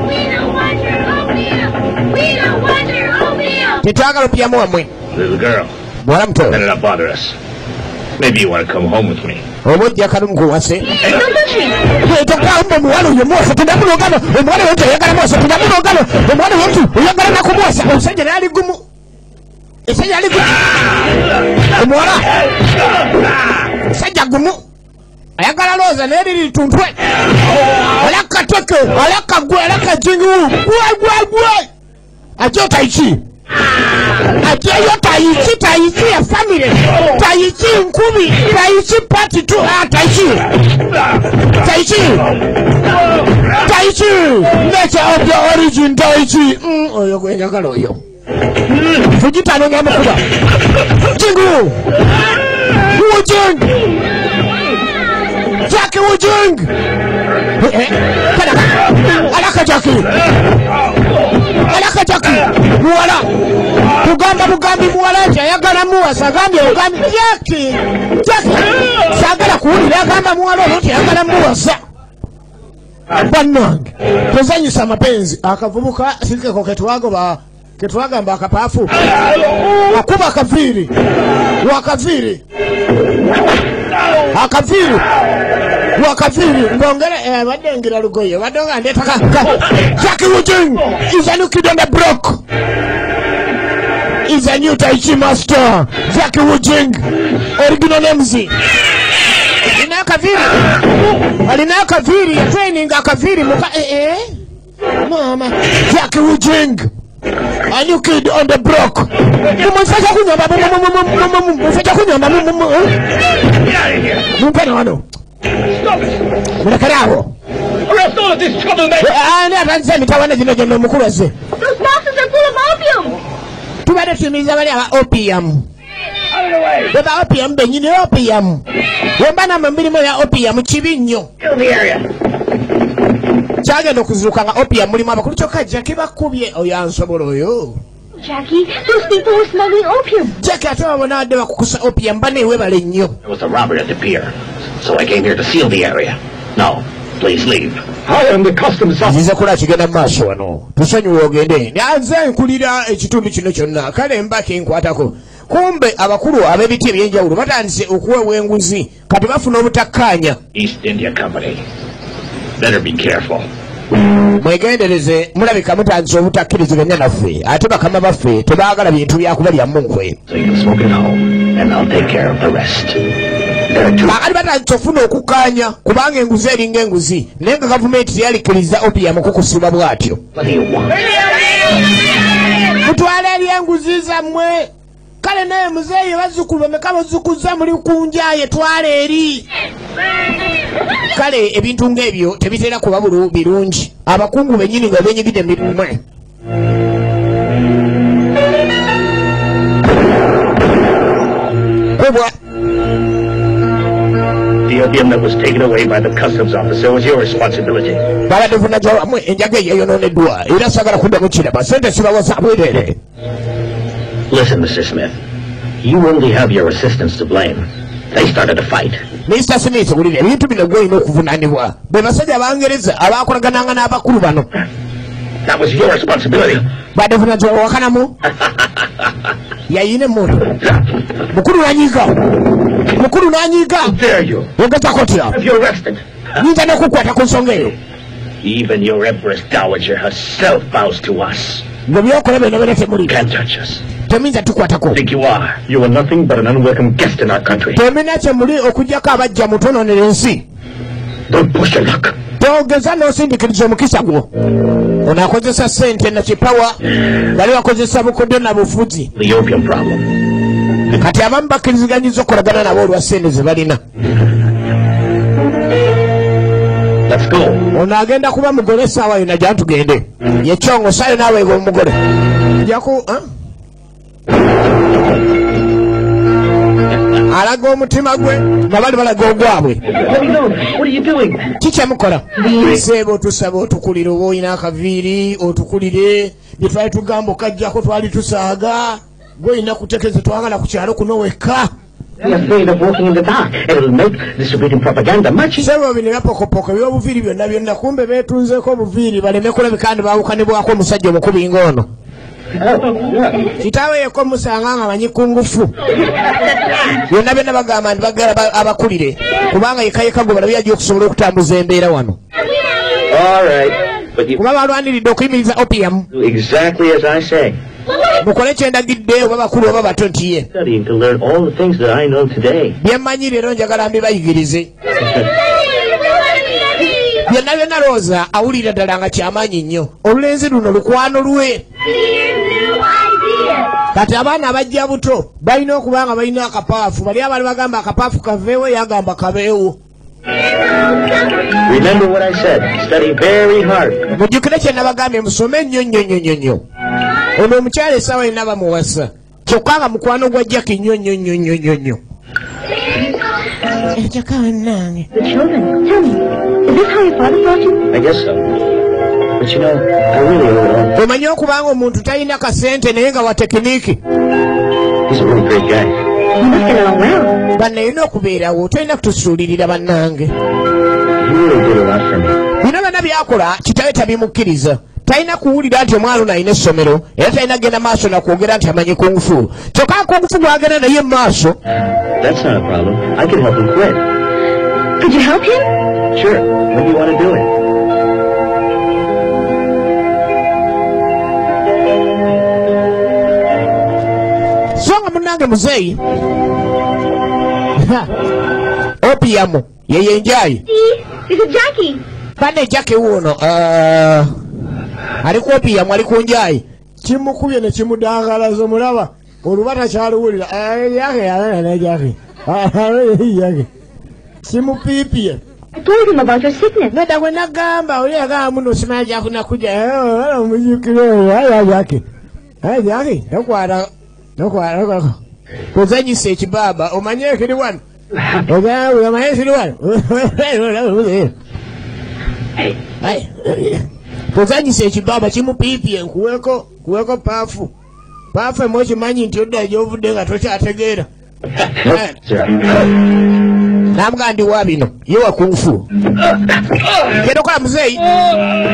We don't want your opium! We don't want your opium! Tetwagala opium wammwe. Little girl, Muwala muto. better not bother us. Maybe you want to come home with me. Oba ojja kalumu kuwase. Don't touch me! Togamba omuwala oyo muwasa todamulogano omuwala oyo nti oyagala muwasa todamulogano omuwala oyo nti oyagala nakumuwasa omusajja naali gumu esajja ali gumu omuwala musajja gumu ayagala looza naye liri lituntwe alakateke alakagwe alakajingu gwe gwe gwe ajo taichi ajeyo taichi taichi ya family taichi nkubi taichi part 2 ah taichi taichi taichi nature of the origin taichi oyo gwenjagala oyo Fujita anonga Jingu Wujing Jackie Wujing Alaka Jackie Alaka Jackie Muwala kugamba bugambi muwala nti ayagala muwasa agambye ogambye Jackie Jackie saagala kuwulira agamba muwala ono nti ayagala muwasa. Bannange tozanyisa amapenzi. Akavubuka sikeko ketwagoba ketwagamba akapaafu akuba akaviiri wakaviiri akaviiri wakaviiri ngongere badde ngira lugoye badde nga ndeetaka. Jackie Wujing is a new kid on the block, is a new Tai Chi master. Jackie Wujing original names alina akaviiri alina akaviiri training akaviiri muka mama. Jackie Wujing a new kid on the block. Mumufeja kunyamba mumufeja kunyamba mumpene wano mulekere awo. Ani atandise emitawana gino gyonna omukulu azze. Tubadde tuyimiriza bali aba opium beba opium bennyini opium wemba namwe mirimu ya opium kibi nnyo. Kyagenda okuzuuka nga opium mulimu abakulu kyokka Jackie bakubye oyo ansobola oyo. Jackie, those people were smuggling opium. Jackie ate babona badde bakukusa opium baneewebale nnyo. There was a robbery at the pier, so I came here to seal the area. No, please leave. I am the customs officer. Nzize kula kigenda mu maaso wano tusonyiwe ogende. Nze nkulira ekitundu kino kyonna kale mba kinkwatako. Kumbe abakulu ab'ebiti ebyenjawulo batandise okuwewa enguzi kati bafuna obutakkaanya. East India Company. Better be careful. Mwegendereze mulabika mutandise obutakkiriziganya naffe ate bakama baffe tebaagala bintu byakubalyamu nkwe. So you can smoke at home and I'll take care of the rest. Bakali batandise ofuna okukkaanya kubanga enguzi eringa enguzi naye nga gavumenti teyalikiriza opium kukusiba bw'atyo. What do you want? Mutwale eri enguzi zammwe. Kale naye muzeeyi bazzukulu bameka bazzukuzza muli kunjaye twala eri. Kale ebintu ng'ebyo tebitera kuba birungi abakungu bennyini nga benyigidde mirimu. Kubwa The opium that was taken away by the customs officer was your responsibility. Babadde vunajja enjaga eyayonooneddwa era saagala kuddamu kiraba ssente sibawa za bwereere. Listen, Mr. Smith, you only have your assistants to blame. They started a fight. Mr. Smith, wulira ebintu bino gwe olina okuvunaanibwa be basajja Abangereza abaakolagananga n'abakulu bano. That was your responsibility. Badde vunajja wakanamu yayina emmundu. Mukulu n'anyiiga mukulu n'anyiiga. Dare you? Ogezako otya? If you're arrested. Nyinza n'okukwata ku nsonga eyo. Even your Empress Dowager herself bows to us. Nga byokola byonna byonna temuli. Can't touch us. Temuyinza tukwatako. Think you are. You are nothing but an unwelcome guest in our country. Temulina kye muli okuggyako abajja mutononera ensi. Don't push your luck. Togeza n'osindikiriza omukisa gwo. Ono akozesa ssente na kipawa bali bakozesa bukodyo na bufuzi. The opium problem. Kati abamu bakkiriziganyiza okukolagana nabo olwa ssente ze balina. Let's go. Ono agenda kuba mugole essaawa yonna gya tugende. Ye Kyongo saayo naawe omugole. Njaku alaga omutima gwe nga bali balaga ogwabwe. Kikyemukola seeba otusaba otukulire oba olina akaviiri otukulire bye twali tugamba okajjako twali tusaaga gwe olina kutekeeza twagala ku kyalo kuno wekka. Sebo bino byapokopoko ebyobuviiri byonna byonna kumbe beetunzeeko obuviiri baleme kulabika ndi baawukanibwako omusajja omukubi ng'ono. Kitaawe yekko musanga nga manyi kungufu byonna byonna bagamba nti bagala abakulire kubanga yekka yekka gwe balabye ajja okusobola okutambuza embeera wano. Kuba balwaniridde okuyimiriza opium. Mukole kyendagidde oba bakulu oba bato nti ye byemmanyi leero njagala mbibayigirize byonna byonna. Lowooza awulira ddala nga kyamaanyi nnyo olulenzi luno lukwano lwe. Kati abaana abajja buto balina okuba nga balina akapaafu bali abali bagamba akapaafu kaveewo yagamba kabeewo. Remember what I said. Study very hard. Mujjukire kye nabagambye musome nnyo nnyo nnyo nnyo. Ono omukyala essaawa yonna bamuwasa kyokka nga mukwano gwa Jackie nnyo nnyo nnyo nnyo nnyo nnyo. Kyokka bannange. The children, tell me, is this how your father taught you? I guess so. But you know, I really owe it all. Omanyi okubanga omuntu talina kasente naye nga wa tekiniki. He's a really great guy. You must get along well. Bannaye okubeerawo tolina kutusuulirira bannange. He really did a lot for me. Bino byonna byakola kitawe tabimukkiriza. Talina kuwulira nti omwana ono alina essomero era talina genda maaso nakwogera nti amanyi kungufu. Kyokka kungufu gw'agenda naye mu maaso. That's not a problem. I can help him quit. Could you help him? Sure. When do you want to do it? So nga munnange muzeeyi opium yeye enjayi. This is Jackie. Banne Jackie wuuno ali ku opium ali ku njayi. Kimukubye ne kimudangalaza omulaba oluba takyaluwulira. Jackie Jackie kimupiipye. I told him about your sickness. Nedda gwe nagamba oli yagamba muno osimanya Jackie nakujja Jackie Jackie tokwata tokwata kozanyisa ekibaaba omanye ekiri wano. Omanye ekiri wano. Kozanyisa ekibaaba kimupiipye. Nkuweko kuweko paafu paafu emu okimanyi nti odda gy'ovudde nga tokyategeera. Namuga ndi wa bino ye wa kunfu. Genda okola muzeeyi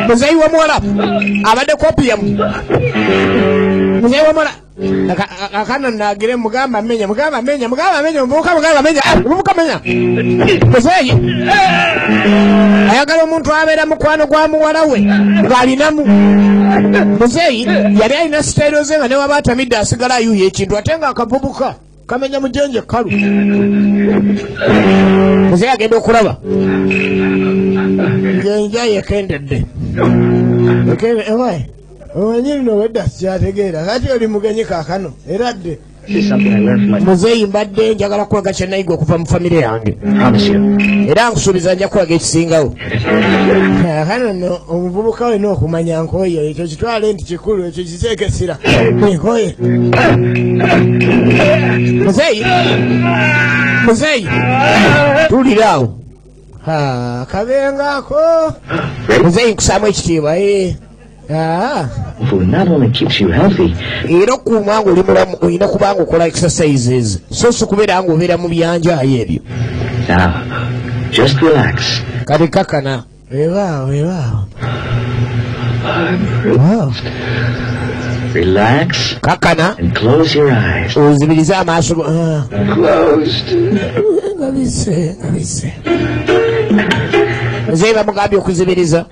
muzeeyi w'omuwala abadde kopiyamu muzeeyi w'omuwala akano nagire mugamba menya mugamba menya mugamba menya omuvubuka mugamba menya omuvubuka menya. Muzeeyi ayagala omuntu abeera mukwano gwa muwala we ng'alinamu. Muzeeyi yali alina sitayiro ze nga ne waba atamidde asigala ayuuya ekintu ate nga akavubuka kamenya mujenje kalu. Muzeeyi agenda okulaba ngenja yekendedde. Omanyi nno wedda sikyategeera kati oli mugenyi kaakano era dde. Muzeeyi mbadde njagala kulaga kye nayiga okuva mu famire yange. Era nkusuubiza nja kulaga ekisingawo. Kaakano nno omuvubuka olina okumanya nkoye ekyo kitwale nti kikulu ekyo kiteekesira nkoye. Muzeeyi muzeeyi tuwulira awo. Kabengako. Muzeeyi nkusaamu ekitiibwa. Not only keeps you healthy. Era okuuma ng'oli mulamu olina kuba ng'okola exercises so si kubeera ng'obeera mu byanjaayo ebyo. Now, just relax. Kati kakana. Weewaawo weewaawo. Relax. Kakana. And close your eyes. Ozibirize amaaso. Closed. Ngabise ngabise. Muzeeyi bamugambye okuzibiriza.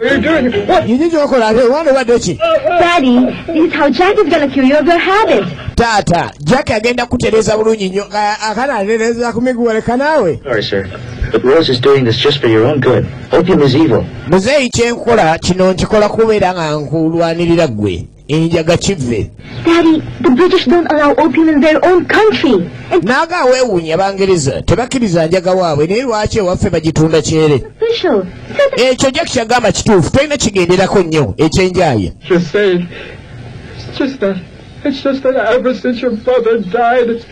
Yinyi gy'okola ate omwana obadde ki? Daddy, this is how Jack is gonna cure you of your habit. Taata, Jack agenda kutereeza bulungi nnyo. Akana atereeza ku miguwa leka naawe. Sorry, sir. But Rose is doing this just for your own good. Opium is evil. Muzeeyi kyenkola kino nkikola kubeera nga nkulwanirira ggwe. Enjaga kive. Daddy, the British don't allow opium in their own country. Naga weewuunya Abangereza tebakkiriza njaga waabwe naye lwaki ewaffe bagitunda kyere. Ekyo Jack kyagamba kituufu tolina kigenderako nnyo ekyenjaye. Just saying, it's just that ever since your brother died,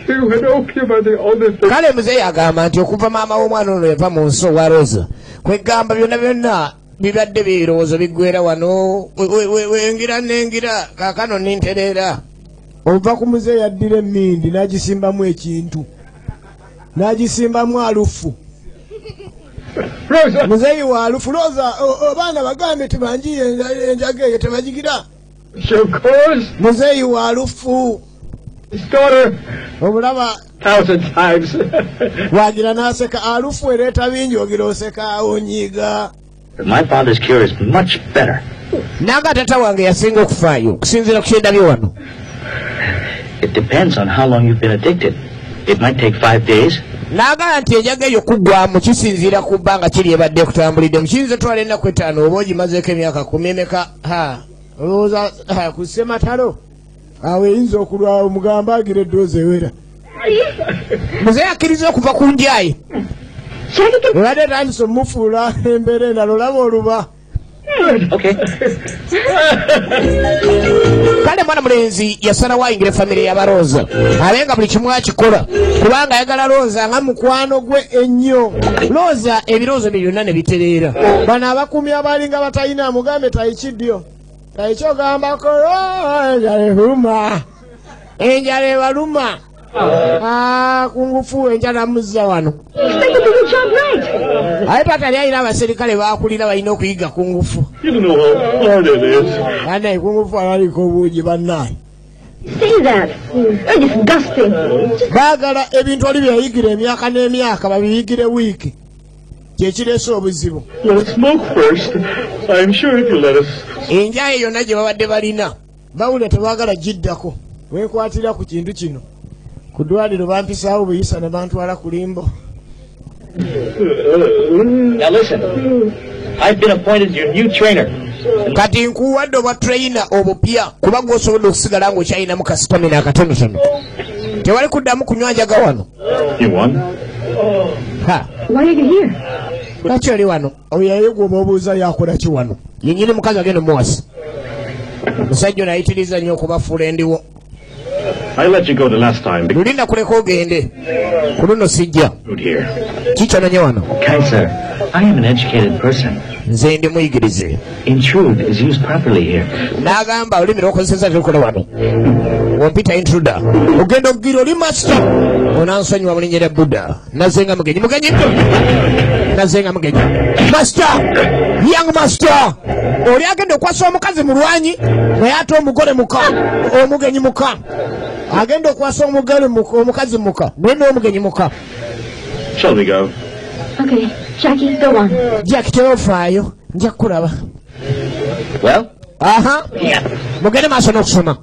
you and opium are the only thing. Kale muzeeyi agamba nti okuva maama w'omwana ono yava mu nsi owa Rosa kwegamba byonna byonna bibadde birowoozo biggwera wano wengira nengira kaakano nintereera. Ova ku muzeeyi addira emmindi n'agisimbamu ekintu n'agisimbamu alufu. Muzeeyi wa alufu Rosa abaana bagambe tebanjiye enjaga eyo tebagigira. Muzeeyi wa alufu obulaba wagira n'aseka alufu ereeta bingi ogira oseka onyiiga. My father's cure is much better. Nanga tata wange yasinga okufaayo okusinziira ku kyendabye wano. It depends on how long you've been addicted. It might take 5 days. Naga nti enjaga eyo kuggwamu kisinziira ku bbanga kiri ebadde ekutambuliddemu. Kiyinza otwala ennaku 5 oba ogimazeeko emyaka 10 emeka. Olowooza ku ssematalo awo eyinza okulwawo mugamba agira eddoozi ewera. Muzeeyi akkiriza okuva ku njayi. Ebadde etandise omufuula embeera endala olaba oluba Okay. Kale mwana mulenzi yasalawo ayingire famire y'abalooza abe nga buli kimu akikola kubanga ayagala Looza nga mukwano gwe ennyo. Looza ebirowoozo bye byonna ne bitereera. Bano abakuumi abalinga batalina mugambe tayikidyo tayiki ogambako enjala eruma, enjala ebaluma. Kungufu enjala muzza wano. Expected to do the job right. Aye taata yali alina abaserikale bakulira balina okuyiga kungufu. You don't know how hard it is. Bannaye kungufu abaliko obungi bannaye. Say that. You're disgusting. Baagala ebintu oli byeyayigira emyaka n'emyaka babiyigire wiiki, kyekireese obuzibu. Let's smoke first. I'm sure if you let us. Enjaye yonna gye babadde balina bawulira tebaagala giddako. Weekwatira ku kintu kino. Ku ddwaliro bampisaawo buyisa ne bantwala ku limbo. Now listen, I've been appointed your new trainer. Kati nkuwadde obwa trainer obupya kuba gw'osobodde okusigala ng'okyalinamu kasitamina akatonotono. Tewali kuddamu kunywa njaga wano. You won? Ha, Why are you here? lwaki oli wano? Oyo yaye gw'oba obuuza yakola ki wano. Yennyini mukazi agenda omuwasa. Musajja ono ayitiriza nnyo okubafuula endiwo. I let you go the last time because Luli nakuleka ogende, ku luno sijja. here. Kikyononye wano? Kaiser, I am an educated person. Nze ndi muyigirize. Intrude is used properly here. N'agamba olulimi lw'okozeseza terukola wano. Wompita intruder, ogenda okugira oli master. Onansonyiwa mu linnya lya Buddha. Nazenga mugenyi, mugenyi nto, nazenga mugenyi. Master, young master, oli agenda okwasa omukazi mulwanyi naye ate omugole muka, omugenyi muka. Agenda okwasa omugole muka, omukazi muka naye n'omugenyi muka. Shall we go? Okay, Jackie, go on. Jack, tewofaayo, nja kukulaba. Well, Aha, mugende maaso n'okusoma.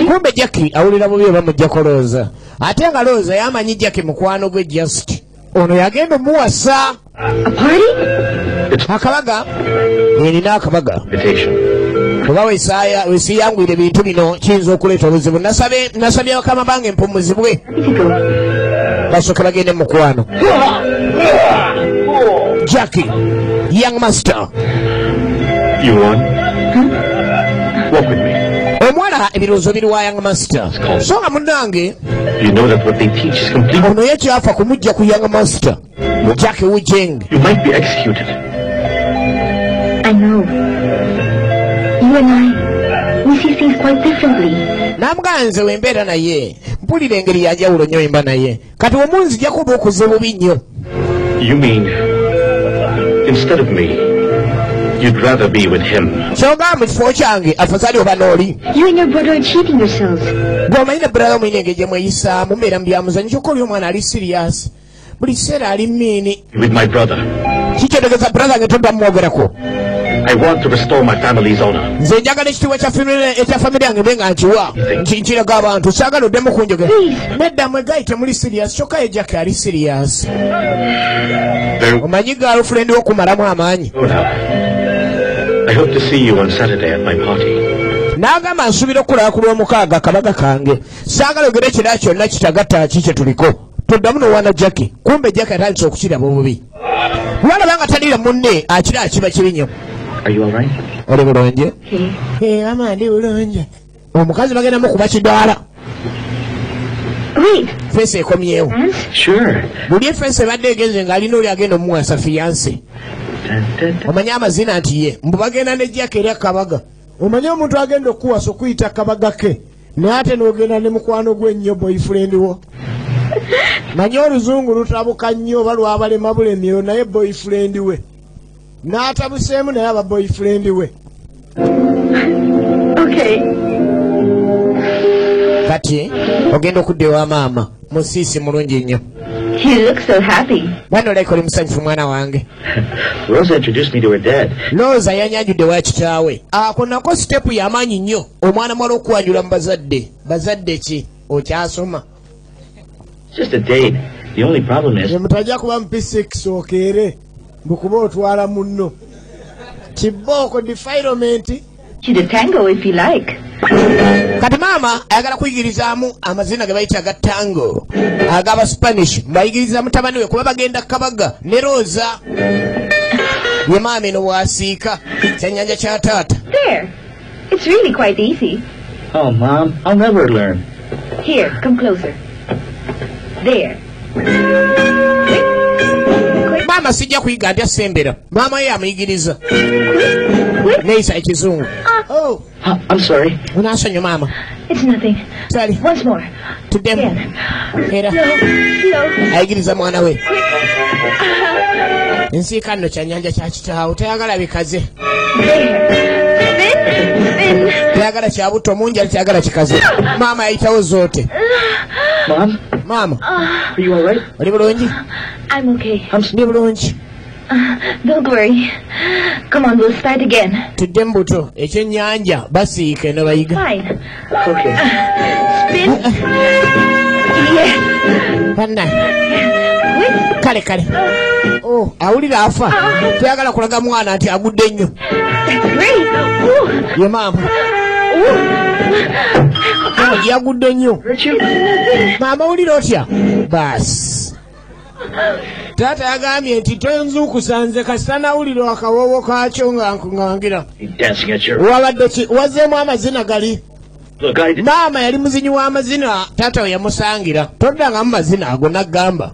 Kumbe Jackie awulira bubi oba mujjako Looza, ate nga Looza yamanyi Jackie mukwano gwe, just ono yagenda omuwasa. A party? Akabaga erina akabaga invitation. Oba wesiyangwire ebintu bino kiyinza okuleeta obuzibu. Nasabye bakama bange empumuzibwe Happy to go. basooke bagende mu mukwano. Jackie, young master. You won? Walk with me. Omuwala ebirowoozo biri wa young master, so nga munnange You know that what they teach is complete. Ono ye kyafa kumujja ku young master Jackie Wujeng. You might be executed. I know. You and I, we see things quite differently. Namugamba nze wembeera naye mpulira engeri yanjawulo nnyo emba naye kati omunzijjako oba okuze bubi nnyo. You mean, instead of me, you'd rather be with him? Kyogamba mu kifo kyange afazaali oba n'oli. You and your brother are cheating yourselves. Gweomanyi ne brother mulina engeri gye mweyisaamu, mubeera mu byamuzanyo, kyokka oli omwana ali serious buli kiseera ali mean. With my brother. Kikyotegeza brother nge todda mumwogerako. I want to restore my family's honor. Nze njagala ekitiibwa ekya famire yange mbe nga nkiwa nkiraga abantu, saagala oddemu kunjogera. Nedda mwe temuli serious, kyokka ye Jackie ali serious. Very Omanyi girlfriend okumalamu amaanyi. well now. I hope to see you on Saturday at my party. N'agamba nsuubira okukulaba ku lw'omukaaga kabaga kange, saagala ogere kira kyonna kitagatta ki kye tuliko, toddamu n'owaana Jackie. Kumbe Jackie atandise okukiraba obubi, walaba nga talira munne akira kiba kibi nnyo. Are you all right? Oli bulungi? Okay. Mama ndi bulungi. Omukazi bagenda mukuba kidaala. Wait, Face ekomyewo. Hans? Sure. Buli efeesi ebadde egenze ng'alina oli agenda omuwasa fiancé. Dun, dun, dun. Omanyi amazina nti ye mbu bagenda ne Jackie eri akabaga. Omanyi omuntu agenda okukuwasa okuyita kabaga ke naye ate n'ogenda ne mukwano gwe ennyo boyfriend wo. Manyi oluzungu lutabuka nnyo oba lwabalema bulemyo, naye boyfriend we n'atabuseemu naye aba boyfriend we. Okay. Kati ogenda okudda ewa maama musiisi mulungi nnyo. You look so happy. Mwana olabika oli musanyufu mwana wange. Rosa introduced me to her dad. Looza yanyanjudde wa kitaawe. Ako nako step y'amaanyi nnyo omwana mwala okwanjula mu bazadde. Bazadde ki okyasoma? It's just a date. The only problem is Mutajja kuba mu P6 okeere mbukuba otwala munno kibooko defilement. To the tango if you like. Kati maama ayagala kuyigirizaamu amazina ge bayita aga tango agaba Spanish, mbayigiriza mutabani we kuba bagenda kabaga ne Rosa. Ye maama eno bw'asiika kyannyanja kya taata. There. It's really quite easy. Oh, Mom, I'll never learn. Here, come closer. There. Quick. Maama sijja kuyiga ntya sembera. Maama ye amuyigiriza. Quick. Neeyisa ekizungu. Oh. I'm sorry. Unansonyiwa maama. It's nothing. Sorry. Once more. Tuddemu. Again. Era Slow, slow. ayigiriza mwana we. Quick. Ensiika nno kyannyanja kya kitaawo tayagala bikaze. There. Spin, spin. Tayagala kya butto mungi ate tayagala kikaze. Maama yayitawo zoote. Mom, Maama are you all right? oli bulungi? I'm okay. Ndi bulungi. Don't worry. Come on, we'll start again. Tuddemu buto ekyennyanja basiika eno bayiga. Fine. Okay. Spin. Yes. Banna Quick. kale kale. Oh, awulira afa. Tayagala kulaga mwana nti agudde nnyo. That's great. Ooh. Ye maama Ooh. yagudde nnyo. Hurt you? Maama wulira otya? Baasi. Taata yagambye nti tonzuukusa nze kasita nawulira akawoowo kaakyo nga nkuŋŋangira. Dancing at your... Wabadde ki wazzeemu amazina gali. Look, I did... Maama yali muzinyi w'amazina taata we yamusangira. Toddangamu mazina ago n'aggamba.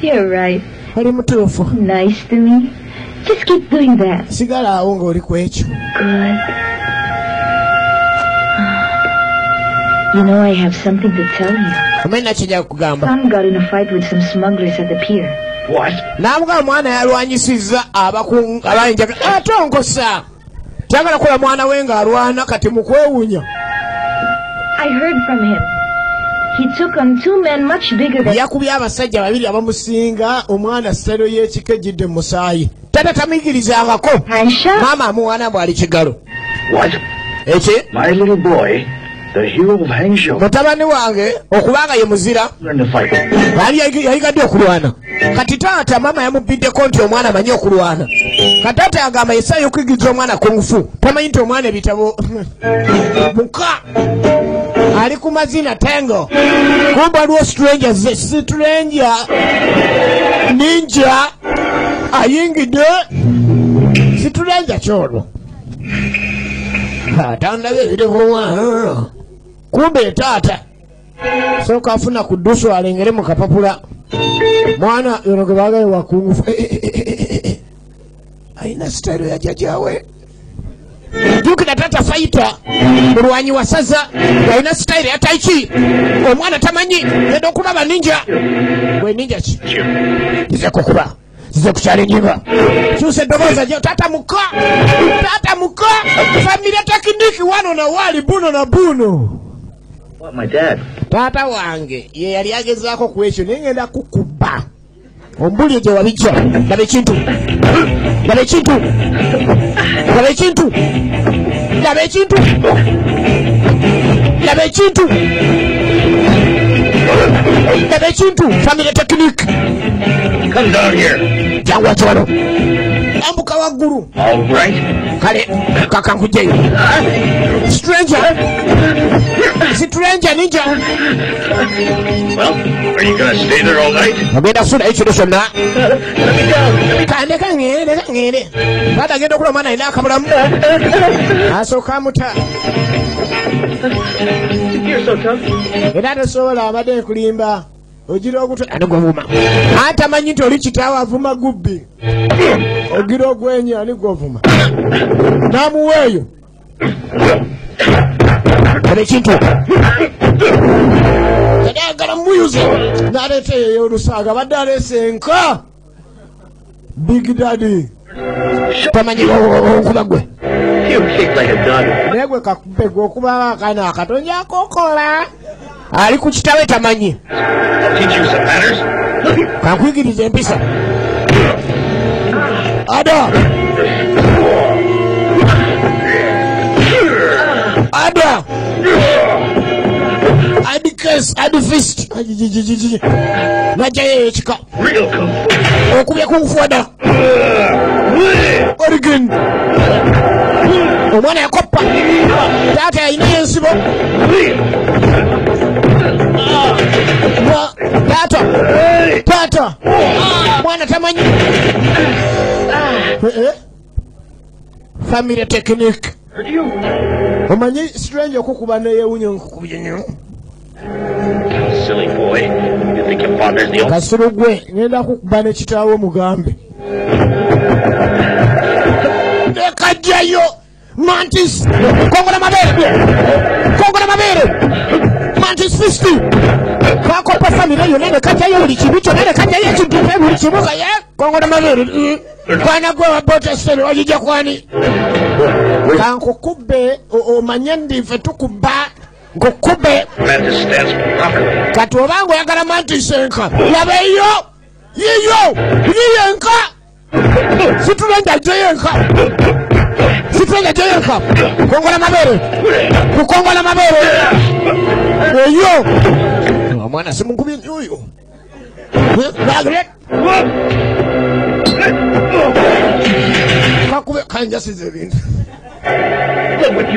You're right. Oli mutuufu. Nice to me. Just keep doing that. Sigala awo ng'oli ku ekyo. Good. You know, I have something to tell you. Omanyi nakijja kukugamba. Son got in a fight with some smugglers at the pier. What? N'amugamba mwana yalwanyisizza abayinjaga ate onkosa. Tayagala kukola mwana we ng'alwana kati mu kwewuunya. I heard from him. He took on two men much bigger than Yakubye abasajja babiri abamusinga omwana sitayiro y'ekika ejjidde mu musaayi. Taata tamuyigirizangako. Hansha. Maama amuwaana bw'ali kigalo. What? Eki? My little boy, the hero of Hangzhou, Mutabani wange okubanga ye muzira learned to fight. baali yayigadde okulwana. Kati taata maama yamubiddeko nti omwana amanyi okulwana. Kati taata yagamba yesaayo okuyigiriza omwana kungufu. Tamanyi nti omwana ebitabo muka ali ku mazina tango. Kumbe waliwo stranger stranger ninja ayingidde stranger kyolwo. Tandabye ebitabo kumbe taata sooka afuna ku ddusu alengere mu kapapula. Mwana yono gwe baagaye wa kungufu. Alina sitayiro ya jjajjaawe. Jjukira taata fighter mulwanyi wa ssaza alina sitayiro ya tai chi. Omwana tamanyi genda okulaba ninja. Gwe ninja ki? Nzize kukuba. Nzize kukyalenjinga. Kyusa eddoboozi gye taata muka. Taata muka. Familia tekiniki wano na wali buno na buno. What, my dad? Taata wange ye yali agezaako ku ekyo naye ngenda kukuba. Ombulye gye wabijja. Laba ekintu. Laba ekintu. Laba ekintu. Laba ekintu. Laba ekintu. Laba ekintu. Family technique. Come down here. Jangu wati wano. Ambuka waggulu. All right. Kale kaka nkugyeyo. Stranger. Stranger ninja. Well, are you gonna stay there all night? Ogenda kusula ekiro kyonna. Let me down. Let me Kandeka ŋŋende ka ŋŋende. Taata agenda okulaba omwana alina akabulamu. Asooka amuta. You're so tough. Era tosobola abadde nkulimba. Ogira ogutwe ani gwovuma. Ate amanyi nti oli kitaawe avuma gubbi. Ogira ogwenya ani gwovuma. N'amuwa eyo. Laba ekintu. Yali ayagala muyuze. N'aleeta eyo ey'olusaaga abadde aleese enka. Big Daddy. Tamanyi onkuba gwe. You kick like a dog. Naye gwe kakube gwe okuba akaana akatonja akokola. Ali ku kitaawe tamanyi. I'll teach you some manners. Kankuyigiriza empisa. Ada. Ada. Adi case, adi fist. Najjayo ekika. Real kung fu. Okubye kung fu ada. Origin. Omwana yakoppa. Taata yalinayo ensibo. Taata. Taata. Mwana tamanyi. Family technique. Omanyi strange okukuba neyewunya nkukubye nnyo. Silly boy. You think your father's the only... Kasiru gwe ngenda kukuba ne kitaawo mugambe. Nekajjayo Mantis kongola mabere. Kongola mabere. Mantis fist. Kakopa family yonna ne kajjayo buli kibi kyonna ne kajjayo ekintu buli kimu kaye kongola mabere. Kwana gwe wa protestant wajija kwani. Kankukube omanye ndi ffe tukuba nkukube. Mantis stands properly. Kati obanga oyagala Mantis enka labeyo yiyo yiyo enka situlenja ajjeyo enka situlenja ajjeyo enka kongola mabere kukongola mabere eyo omwana simukubye oyo kakube kanjasiza ebintu.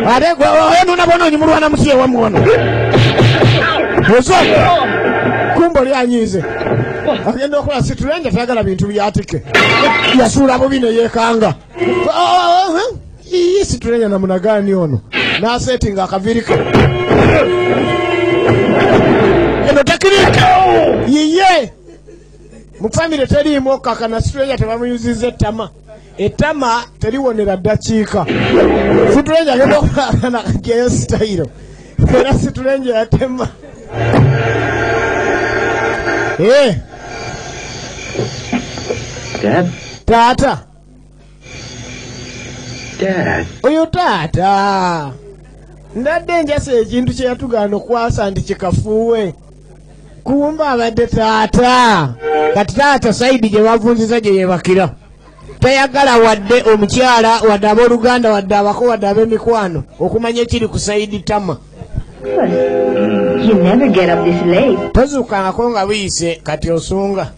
Ate gwe nuna bonoonyi mulwana musiye wamuwono ozo kumbo lyanyiize agenda okola situlenja tayagala bintu byatike yasuula bubi ne yeekanga. Situlenja namunagaani ono n'asetinga akaviiriko eno tekinike yiye mu famire teriimu okukakana. Situlenja tebamuyuzizza ettama. Ettama terliwonera ddakiika. Situlenja agenda okukakana geyo sitayiro era situlenja yatema. Dad? Taata. Dad. Oyo taata. Ndadde njasa ekintu kye yatugaana okwasa nti kikafuuwe. Kumba abadde taata. Kati taata saidi gye bavunziza gye yeebakira. Tayagala wadde omukyala wadde abooluganda wadde abako wadde ab'emikwano okumanya ekiri ku saidi tama. You never get up this late. Tozuukangako nga buyise kati osunga.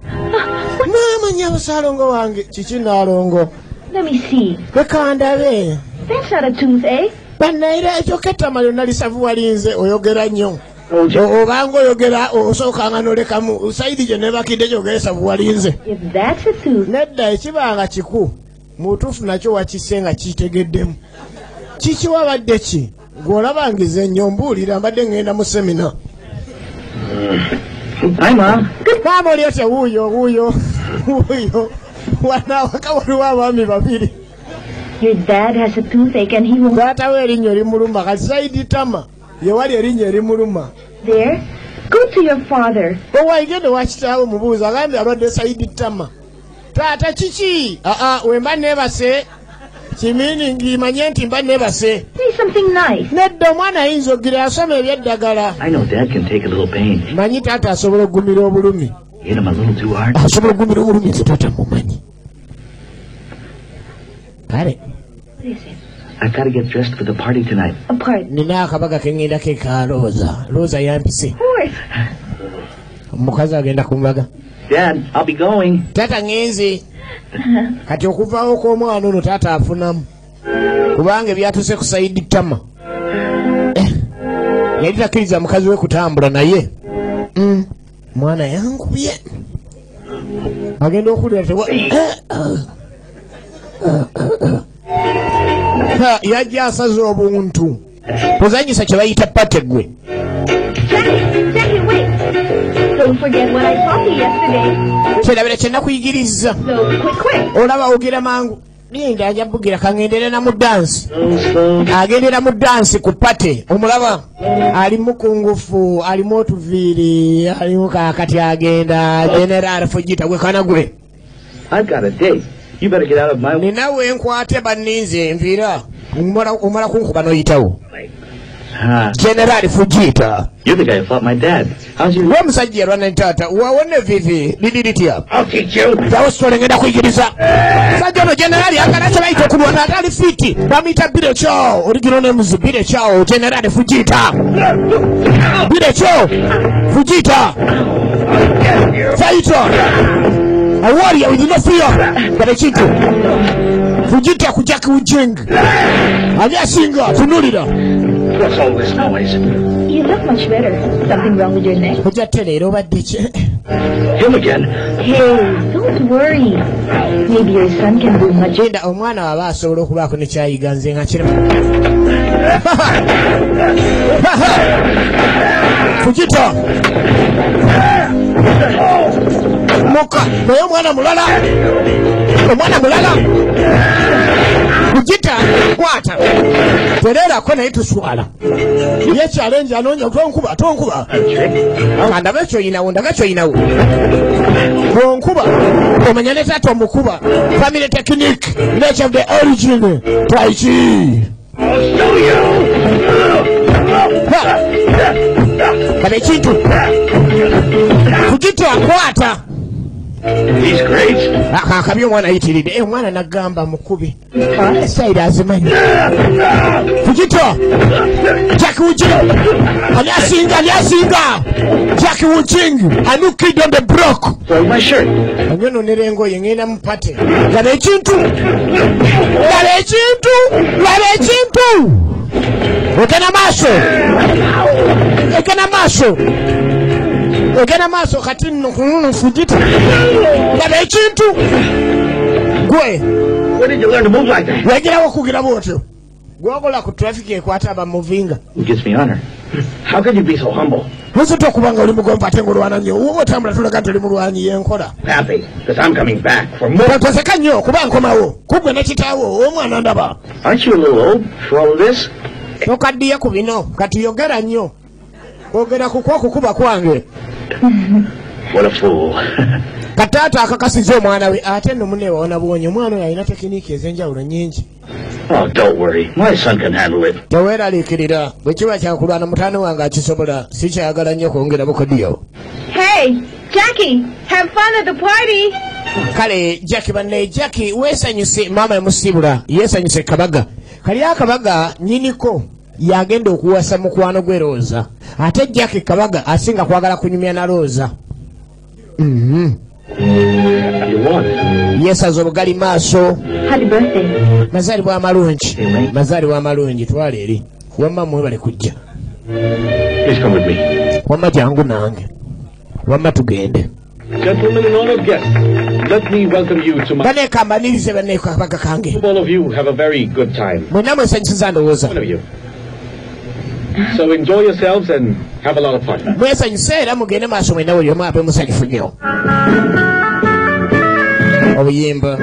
Maama nnyabo Ssaalongo wange kiki Nnaalongo? Let me see. Leka ndabe. That's not a toothache. Bannayira ekyokka ettama lyonna lisavu walinze oyogera nnyo. Obanga oyogera osookanga n'olekamu saidi gye neebakidde gyogera esavu walinze. If that's a tooth. Nedda ekibanga kiku mutuufu nakyo wakisse nga kitegeddemu. Kiki wabadde ki? Gw'olabangiza ennyo mbuulira mbadde ŋŋenda mu semina. Hi, Mom. Maama oli otya? Wuuyo wuuyo wuuyo wano awaka waliwo abaami babiri. Your dad has a toothache and he won't. Taata we erinnyo limuluma kati saidi tama ye wali erinnyo erimuluma. There, go to your father. Owaigende wa kitaawe mubuuza agambye alwadde saidi tama. Taata kiki? Aa wemba neebase kiminingi manye nti mba neebase. Say something nice. Nedda omwana ayinza okugira asoma eby'eddagala. I know Dad can take a little pain. Manyi taata asobola okugumira obulumi. Hit him a little too hard. Asobola okugumira obulumi nze taata mumanyi. Kale. What is it? I've got to get dressed for the party tonight. A party? Nina akabaga ke ŋŋendako eka Rosa. Rosa yampise. Of course. Omukazi agenda ku mbaga. Dad, I'll be going. Taata ŋŋenze. Kati okuvaawo kw'omwana ono taata afunamu. Kubanga ebyatuuse ku saidi tama. Yali takkiriza mukazi we kutambula naye. Mwana yankubye. Agenda okuwulira tewa. Yajja asaze obuntu. Tozanyisa kye bayita pate gwe. Jackie, Jackie, wait. Don't forget what I taught you yesterday. Kyerabira kye nakuyigiriza. So, quick, quick. Olaba ogira mangu. Linda ajja bugira kaŋŋendere na mu dansi. Agendera mu dansi ku pate. Omulaba ali mukungufu, alimu otuviiri, alimu kaakati agenda. General Fujita gwe kana gwe. I've got a date. You better get out of my way. Nina we nkwate banninze nviira. Omala kunkuba n'oyitawo. General Fujita. You're the guy who fought my dad. How's your... Gwe omusajja yalwana ne taata. Wawone vivi. Liri litya? I'll teach you. Tawo sitole ngenda kuyigiriza. Musajja ono General agala kye bayita okulwana ate ali fiti. Bamuyita Bire Chow. Original names Bire Chow. General Fujita. Bire Chow. Fujita. Fighter. A warrior with no fear. But ekintu. Fujita ku Jackie Ujing. Ani asinga tunulira. What's all this noise? You look much better. Something wrong with your neck? Ojja tereera obadde ki? Him again. Hey, don't worry. Maybe your son can do much. Genda omwana waba asobola okubaako ne kyayiga nze nga kirema. Fujita. Muka, naye omwana mulala. Omwana mulala. Fujita kwata. Tererako naye tuswala. Ye challenge anoonya tonkuba tonkuba. Ndabe kyoyinawo ndaga kyoyinawo. Tonkuba. Omanya ne taata omukuba. Family technique, nature of the origin. Tai Chi. I'll show you. Kale ekintu. Fujita kwata. He's great. Akabi omwana ayitiridde. Omwana nagamba mukubi. Esayira azimanyi. Fujita. Jackie Wujing. Ani asinga, ani asinga. Jackie Wujing. A new kid on the block. Throw my shirt. Anyononera engoye ngenda mupate. Laba ekintu. Laba ekintu. Laba ekintu. Ogenda maaso. Ogenda maaso. Ogenda maaso kati nno Fujita. Laba ekintu. Gwe. Where did you learn to move like that? Wegerawo okugira bw'otyo. Gwokola ku traffic ekwata abamuvinga. It gives me honor. How could you be so humble? Lwaki okuba nga oli mugonvu ate ng'olwana nnyo? Woba otambula tulaga nti oli mulwanyi y'enkola. Happy, because I'm coming back for more. Toseka nnyo kuba nkomawo. Kugwe ne kitaawo omwana ndaba. Aren't you a little old for all of this? Tokaddiye ku bino kati yogera nnyo. Kwogera kukwo okukuba kwange. What a fool. Kataata akakasizza omwana we ate nno munne waona bwonye omwana oyo alina tekiniki ez'enjawulo nnyingi. Oh, don't worry. My son can handle it. Teweeraliikirira bwe kiba kyakulwana mutaano wange akisobola sikyayagala nnyo kwongera bukodiyo. Hey, Jackie, have fun at the party. Kale Jackie banne Jackie weesanyuse maama yamusiibula yeesanyuse kabaga. Kali akabaga nnyiniko yagenda okuwasa mukwano gwe Rosa. Ate Jackie kabaga asinga kwagala kunyumya na Rosa. You won. Yesaza obugali maaso. Happy birthday. Mazaalibwa amalungi. Mazaalibwa amalungi twala eri. Wamma mwebale kujja. Please come with me. Wamma jangu nange. Wamma tugende. Gentlemen and honored guests, let me welcome you to my... Baneka mbanirize baneka kabaga kange. All of you have a very good time. Mwenna mwesanyusiza ndowooza. One of you. So enjoy yourselves and have a lot of fun. Mwesanyuse era mugende maaso mwenna buli omu abe musanyufu nnyo. Obuyimba,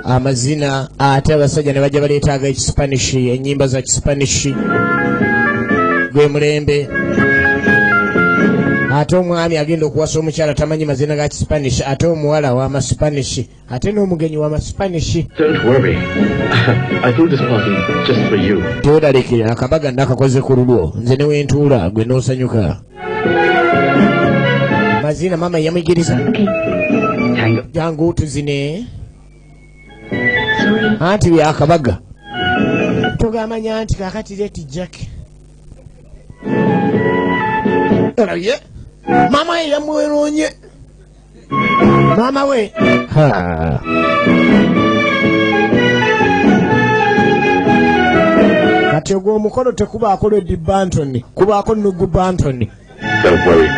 amazina, ate abasajja ne bajja baleetaaga ekisipanishi, ennyimba za kisipanishi. Gwe mulembe. Ate omwami agenda okuwasa omukyala tamanyi mazina ga kisipanishi, ate omuwala w'amasipanishi, ate n'omugenyi w'amasipanishi. Don't worry. I threw this party just for you. Teweeraliikirira akabaga nakakoze ku lulwo nze ne wentuula gwe n'osanyuka. Mazina maama yamuyigiriza. Okay. Tango. Jangu tuzine. Sorry. Anti byakabaga. Togamanya nti kaakati leeti Jackie. Olabye? Maama we yamweroonye. Maama we. Ha. Kati ogwo omukolo tekubaako Lady Banton, kubaako Nugu Banton. Don't worry.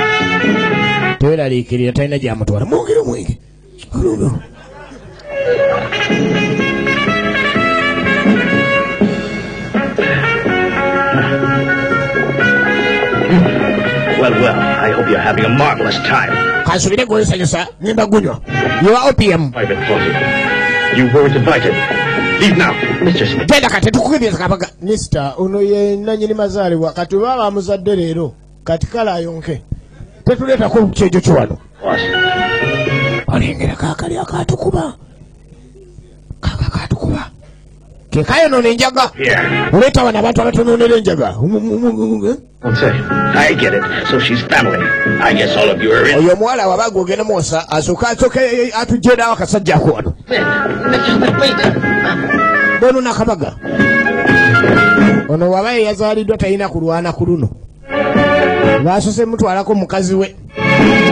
Teweeraliikirira talina gy'amutwala. Mwongere omwenge. Well, well, I hope you're having a marvelous time. Kansubire gwesanyusa. Ngenda gunywa. Yewa OPM. Private party. You weren't invited. Leave now, Mr. Smith. Genda kati tukukiriza kabaga. Mister, ono ye nannyini mazaalibwa kati baba bamuzadde leero kati kale ayonke. Tetuleetako kyejo kyo wano. Boss. Olengera kaakali akaatukuba. Kaaka kaatukuba. Ke kayonoona enjaga. Here. Oleeta wano abantu abatonoonera enjaga. Won't say. I get it. So she's family. I guess all of you are in. Oyo omuwala waba gw'ogenda muwasa asooke asooke atujjeerawo akasajja ako wano. Mr. Smith, wait. Bono nakabaga. Ono waba ye yazaaliddwa talina kulwana ku luno. Baasose mutwalako mukazi we.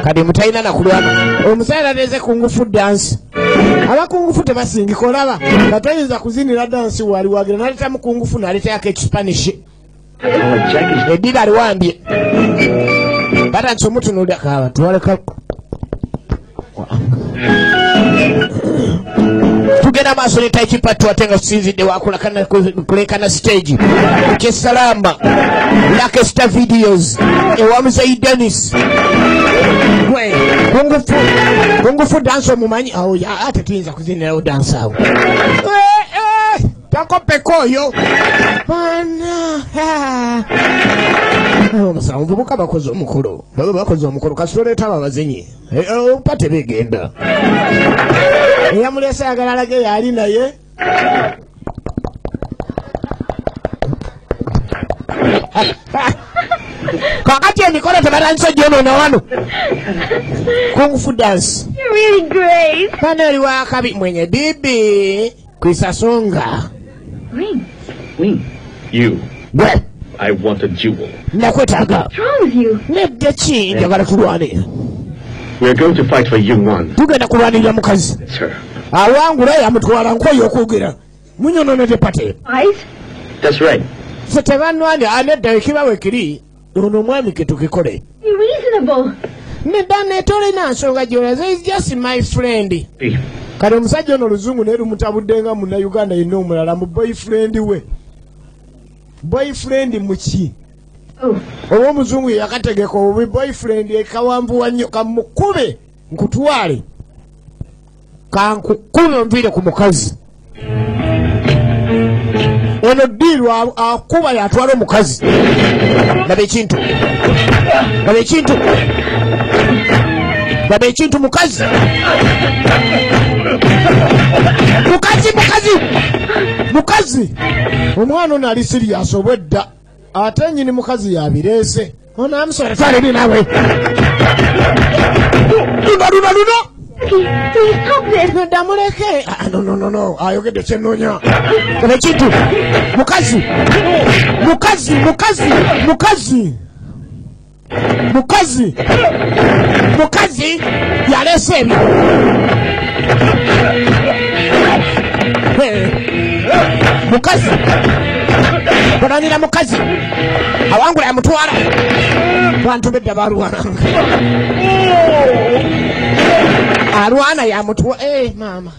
Kati mutalina na kulwana. Omusajja ateeze kungufu dansi. Abakungufu tebasingika olaba nga tayinza kuzinira dansi wali wagira n'aleeta mukungufu n'aleetayako ekisipanishi. Oh, Jackie's Eddira aliwambye. Batandise omutunuulira kaaba twaleka Tugenda maaso ne Tai Chi part 2 ate nga tusinzidde wakulekana stage kyesalamba Lakesta Videos ewa Muzeyi Dennis. Gwe kungufu dance omumanyi awo ate tuyinza kuzinirawo dance awo takopeko oyo bana. Omusanvu muvubuka bakoze omukolo, baba bakoze omukolo kasitoleeta abo abazinyi pate begenda eyamulese ayagala alage yali naye. Kakati emikolo tebatandise gyonoona wano. Kung fu dance. You're really great. Bano oli wakabi mwenye bibi kwisasonga. Ring. Ring. You. Gwe. I want a duel. Nakwetaaga. What's wrong with you? Nedda ki njagala tulwane. We are going to fight for you one. Tugenda kulwanirira mukazi. It's her. Awangula yamutwala nkoyo okwogera. Munyononedde pate. Eyes? That's right. Ffe tebanwani anedda ekiba we kiri ono omwami ke tukikole. Be reasonable. Nedda netolina nsonga gy'olaze is just my friend. Kale omusajja ono oluzungu naye lumutabudde nga munnayuganda yenna omulala mu boyfriend we. Boyfriend muki? Oba omuzungu ye yakategeka obubi boyfriend ekawanvuwa nnyo kamukube nkutwale. Kankukube onviire ku mukazi. Ono ddiiru akuba yatwala omukazi. Laba ekintu. Laba ekintu. Laba ekintu mukazi. Mukazi mukazi. Mukazi. Omwana ono ali serious obwedda. Ate nnyini mukazi yabireese. Ono amusole twala eri naawe. Luno luno luno. Please stop this. Nedda muleke. No no no no. Ayogedde kyenoonya. Laba ekintu. Mukazi. Mukazi mukazi mukazi. Mukazi. Mukazi yaleese ebyo. Mukazi. Balwanira mukazi. Awangula yamutwala. Bantu bedda balwananga. Alwana yamutwala. Mama.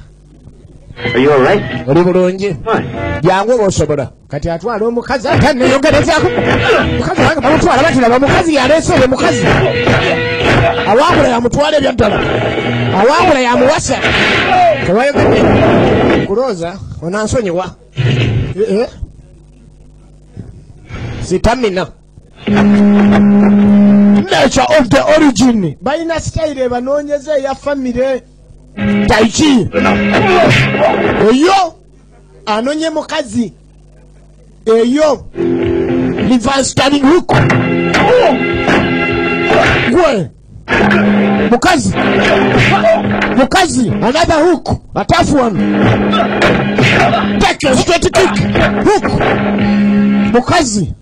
Are you all right? Oli bulungi. Fine. Jangu oba osobola. Kati atwala omukazi ate neyogerezaako. Mukazi wange bamutwala batulaba mukazi yaleese ebyo mukazi. Awangula yamutwala ebyaddala. Awangula yamuwasa. Tewayogedde. Kulooza onansonyiwa. Sitamina. Nature of the origin. Balina sitayire ebanoonyeza eya famire. Tai Chi. Eyo anonye mukazi. Eyo reverse turning hook. Gwe. Mukazi. Mukazi. Another hook. A tough one. Take a straight kick. Hook. Mukazi.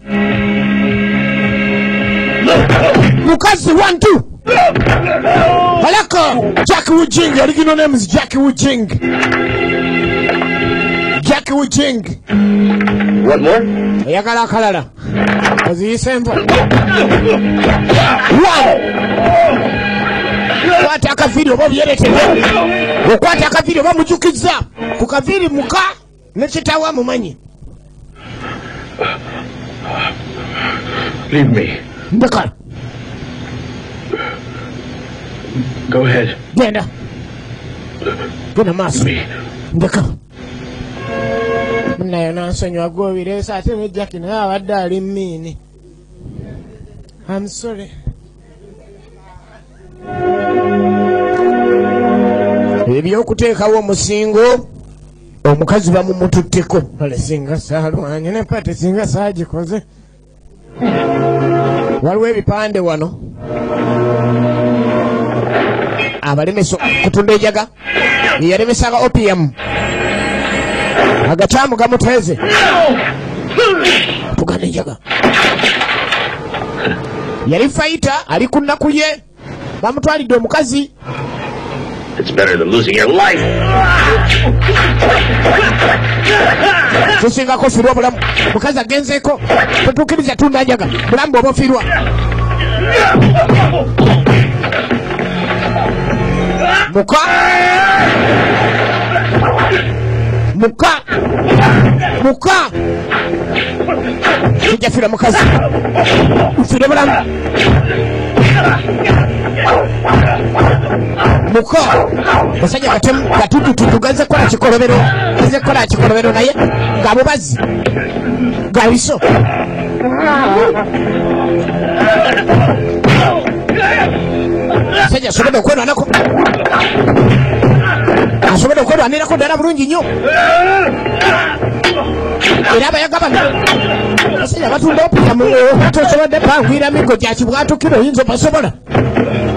Mukazi 1 2. Alaka Jack Wu Jing. Original name is Jack Wu Jing. Jack Wu Jing. What more? Oyagala akalala. Oziyise enva. 1. Kwata akaviiri oba obyereetedde. Okwata akaviiri oba mujjukizza. Ku kaviiri muka ne kitaawe amumanyi. Leave me. Ndeka. Go ahead. Genda. Genda maaso. Ndeka. Naye nansonyiwa gw'obireese ate ne Jackie naye abadde ali mmiini. I'm sorry. Ebyokuteekawo omusingo omukazi bamumututteko. Kale singa saalwanye ne pate singa saagikoze. Waliwo ebipande wano. Abalemesa kutunda enjaga yeyalemesanga opium. Agakyamu gamuteeze. Tuganda enjaga. Yali fayita ali ku nnaku ye. Bamutwalidde omukazi. It's better than losing your life. Tusingako firwa obulamu. Mukazi agenzeeko. Tetukkiriza tunda njaga. Bulamu bw'oba ofirwa. Muka muka muka kijafira mukazi ufire bulamu muka basajja katemu katututu gaze kola kikolobero gaze kola kikolobero naye gabubazi gabiso musajja asobodde okwerwanako asobodde okwerwanirako ddala bulungi nnyo era abayaga bano basajja batunda opita tosobodde pangwira migo gya kibwatukiro oyinza obasobola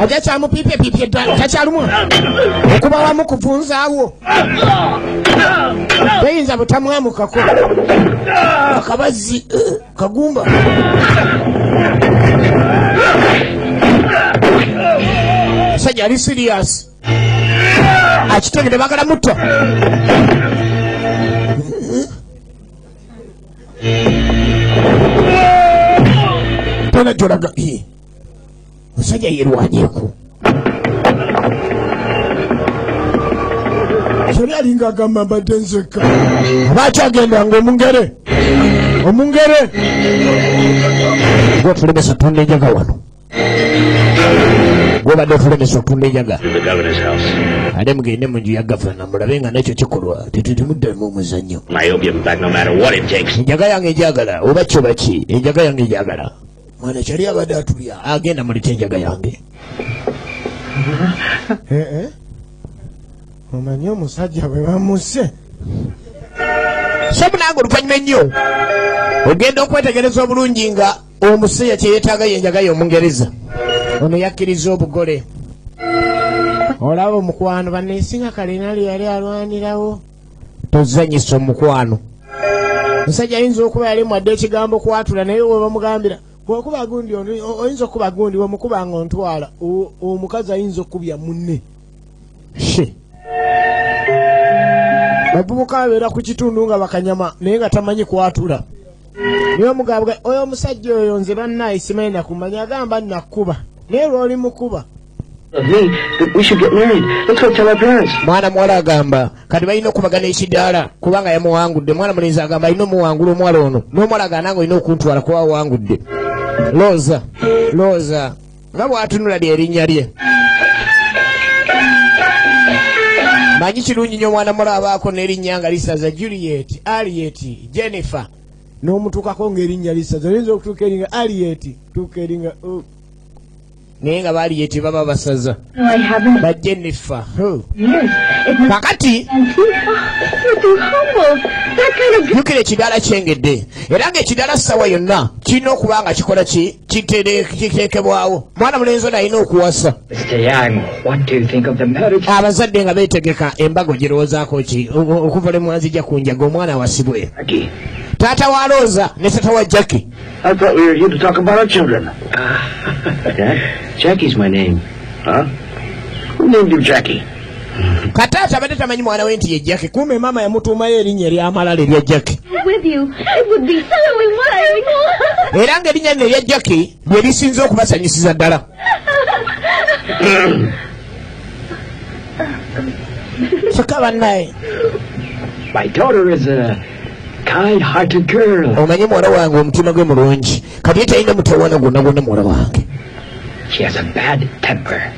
ajja kyamupiipyepiipye ddala takyalumwa okuba wamu kuvunzaawo teyinza butamwamukako akabazzi kagumba musajja ali serious akitegedde bagala mutta tona gyolaga musajja yerwanyeeko Kyali alinga agamba mbadde nzekka oba akyagendanga omungere omungere gwotulemesa otunda enjaga wano gwobadde otulemesa otunda enjaga ate mugende mu nju ya gavana mulabe nga nekyo kikolwa tetemuddemu omuzannyo enjaga yange njagala oba kyo baki enjaga yange njagala mwana kyali abadde atulya agenda mulete enjaga yange omanyi omusajja bwe bamuse sobu nange oluvannyuma ennyo ogenda okwetegereza obulungi nga omusajja kye yeetaaga yenjaga y'omungereza ono yakkiriza obugole olaba omukwano banneesinga kalinali yali alwanirawo tozanyisa omukwano omusajja ayinza okuba yali mwadde ekigambo kwatula naye we bamugambira bw'okuba gundi oyinza okuba gundi bwemukuba nga ontwala omukazi ayinza okubya munne bavubuka babeera ku kitundu nga bakanyama naye nga tamanyi kwatula naye omugamba oyo omusajja oyo nze bannaye simanyi nakumanya agamba nakkuba naye lw'oli mukuba mwana muwala agamba kati balina okubagana ekidaala kubanga yamuwangudde mwana mulenzi agamba alina omuwangula omuwala ono n'omuwala agamba nange olina okuntwala kuba wawangudde looza looza nga bw'atunula lyerinnya lye manyi kirungi nnyo omwana muwala abaako n'erinnya nga lisaza Juliet Harriet Jennifer n'omutuukako ng'erinnya lisaza oyinza okutuuka eringa Harriet tuuka eringa naye nga Harriet baba basaza ba Jennifer kakati jjukira ekidaala kyengedde era ng'ekidaala ssaawa yonna kirina okuba nga kikola ki kiteekebwawo mwana mulenzi ono alina okuwasa abazadde nga beetegeka embago girowoozaako ki okuva lwe mwanzija ku njaga omwana awasibwe taata wa Rosa ne taata wa Jackie. I thought we were here to talk about our children. Jackie's my name. Huh? Who named you Jackie? Kataata abadde tamanyi mwana we nti ye Jackie kumbe maama yamutuumayo erinnya ery'amalala erya Jackie. With you, it would be so wonderful. Era ng'erinnya lino erya Jackie lye lisinze okubasanyusiza ddala. Kyokka bannaye. My daughter is a kind-hearted girl. Omanyi muwala wange omutima gwe mulungi kati ye talina mutawaana gwonna gwonna muwala wange. She has a bad temper.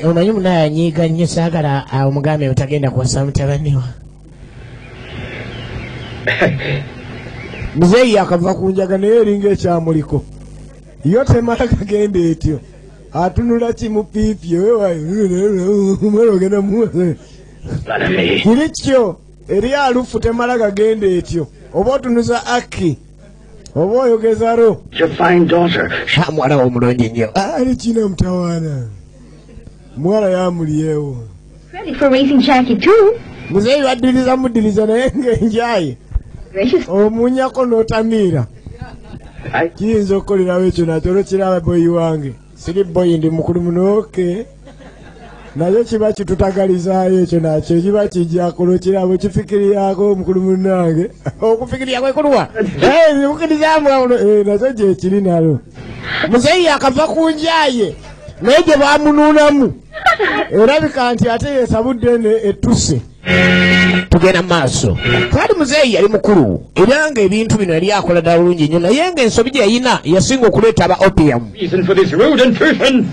Omanyi munaye anyiiga nnyo saagala omugambe butagenda kuwasa mutabani wa. Muzeeyi akava ku njaga naye eringa ekyamuliko yo temala kagenda etyo atunula kimupiipye wewaomwana ogenda kiri kyo eri alufu temala gagenda etyo oba otunuza aki oba oyogeza ro muwala omulungi nnyo ali kina mutawaana muwala yamuliyewo muzeeyi baddiriza muddiriza naye ng'enjaye omunyako n'otamiira kiyinza okukolerawo ekyo nakyo olwokiraba boyi wange siri boyi ndi mukulu munooke nakyo kiba kitutagalizaayo ekyo nakyo kiba kijjako olwokiraba kifikiryako omukulu munnange okufikiryako ekuluwa mukirizamu nakyo gyekiri nalo muzeeyi akava ku njaye naye gye bamunuunamu Erabika nti ate yesabudde ne etuse. Tugenda maaso. Kali muzeeyi yali mukulu era ng'ebintu bino yali akola ddala bulungi nnyo, naye ng'ensobi gye yalina yasinga okuleeta aba opium. Reason for this rude intrusion?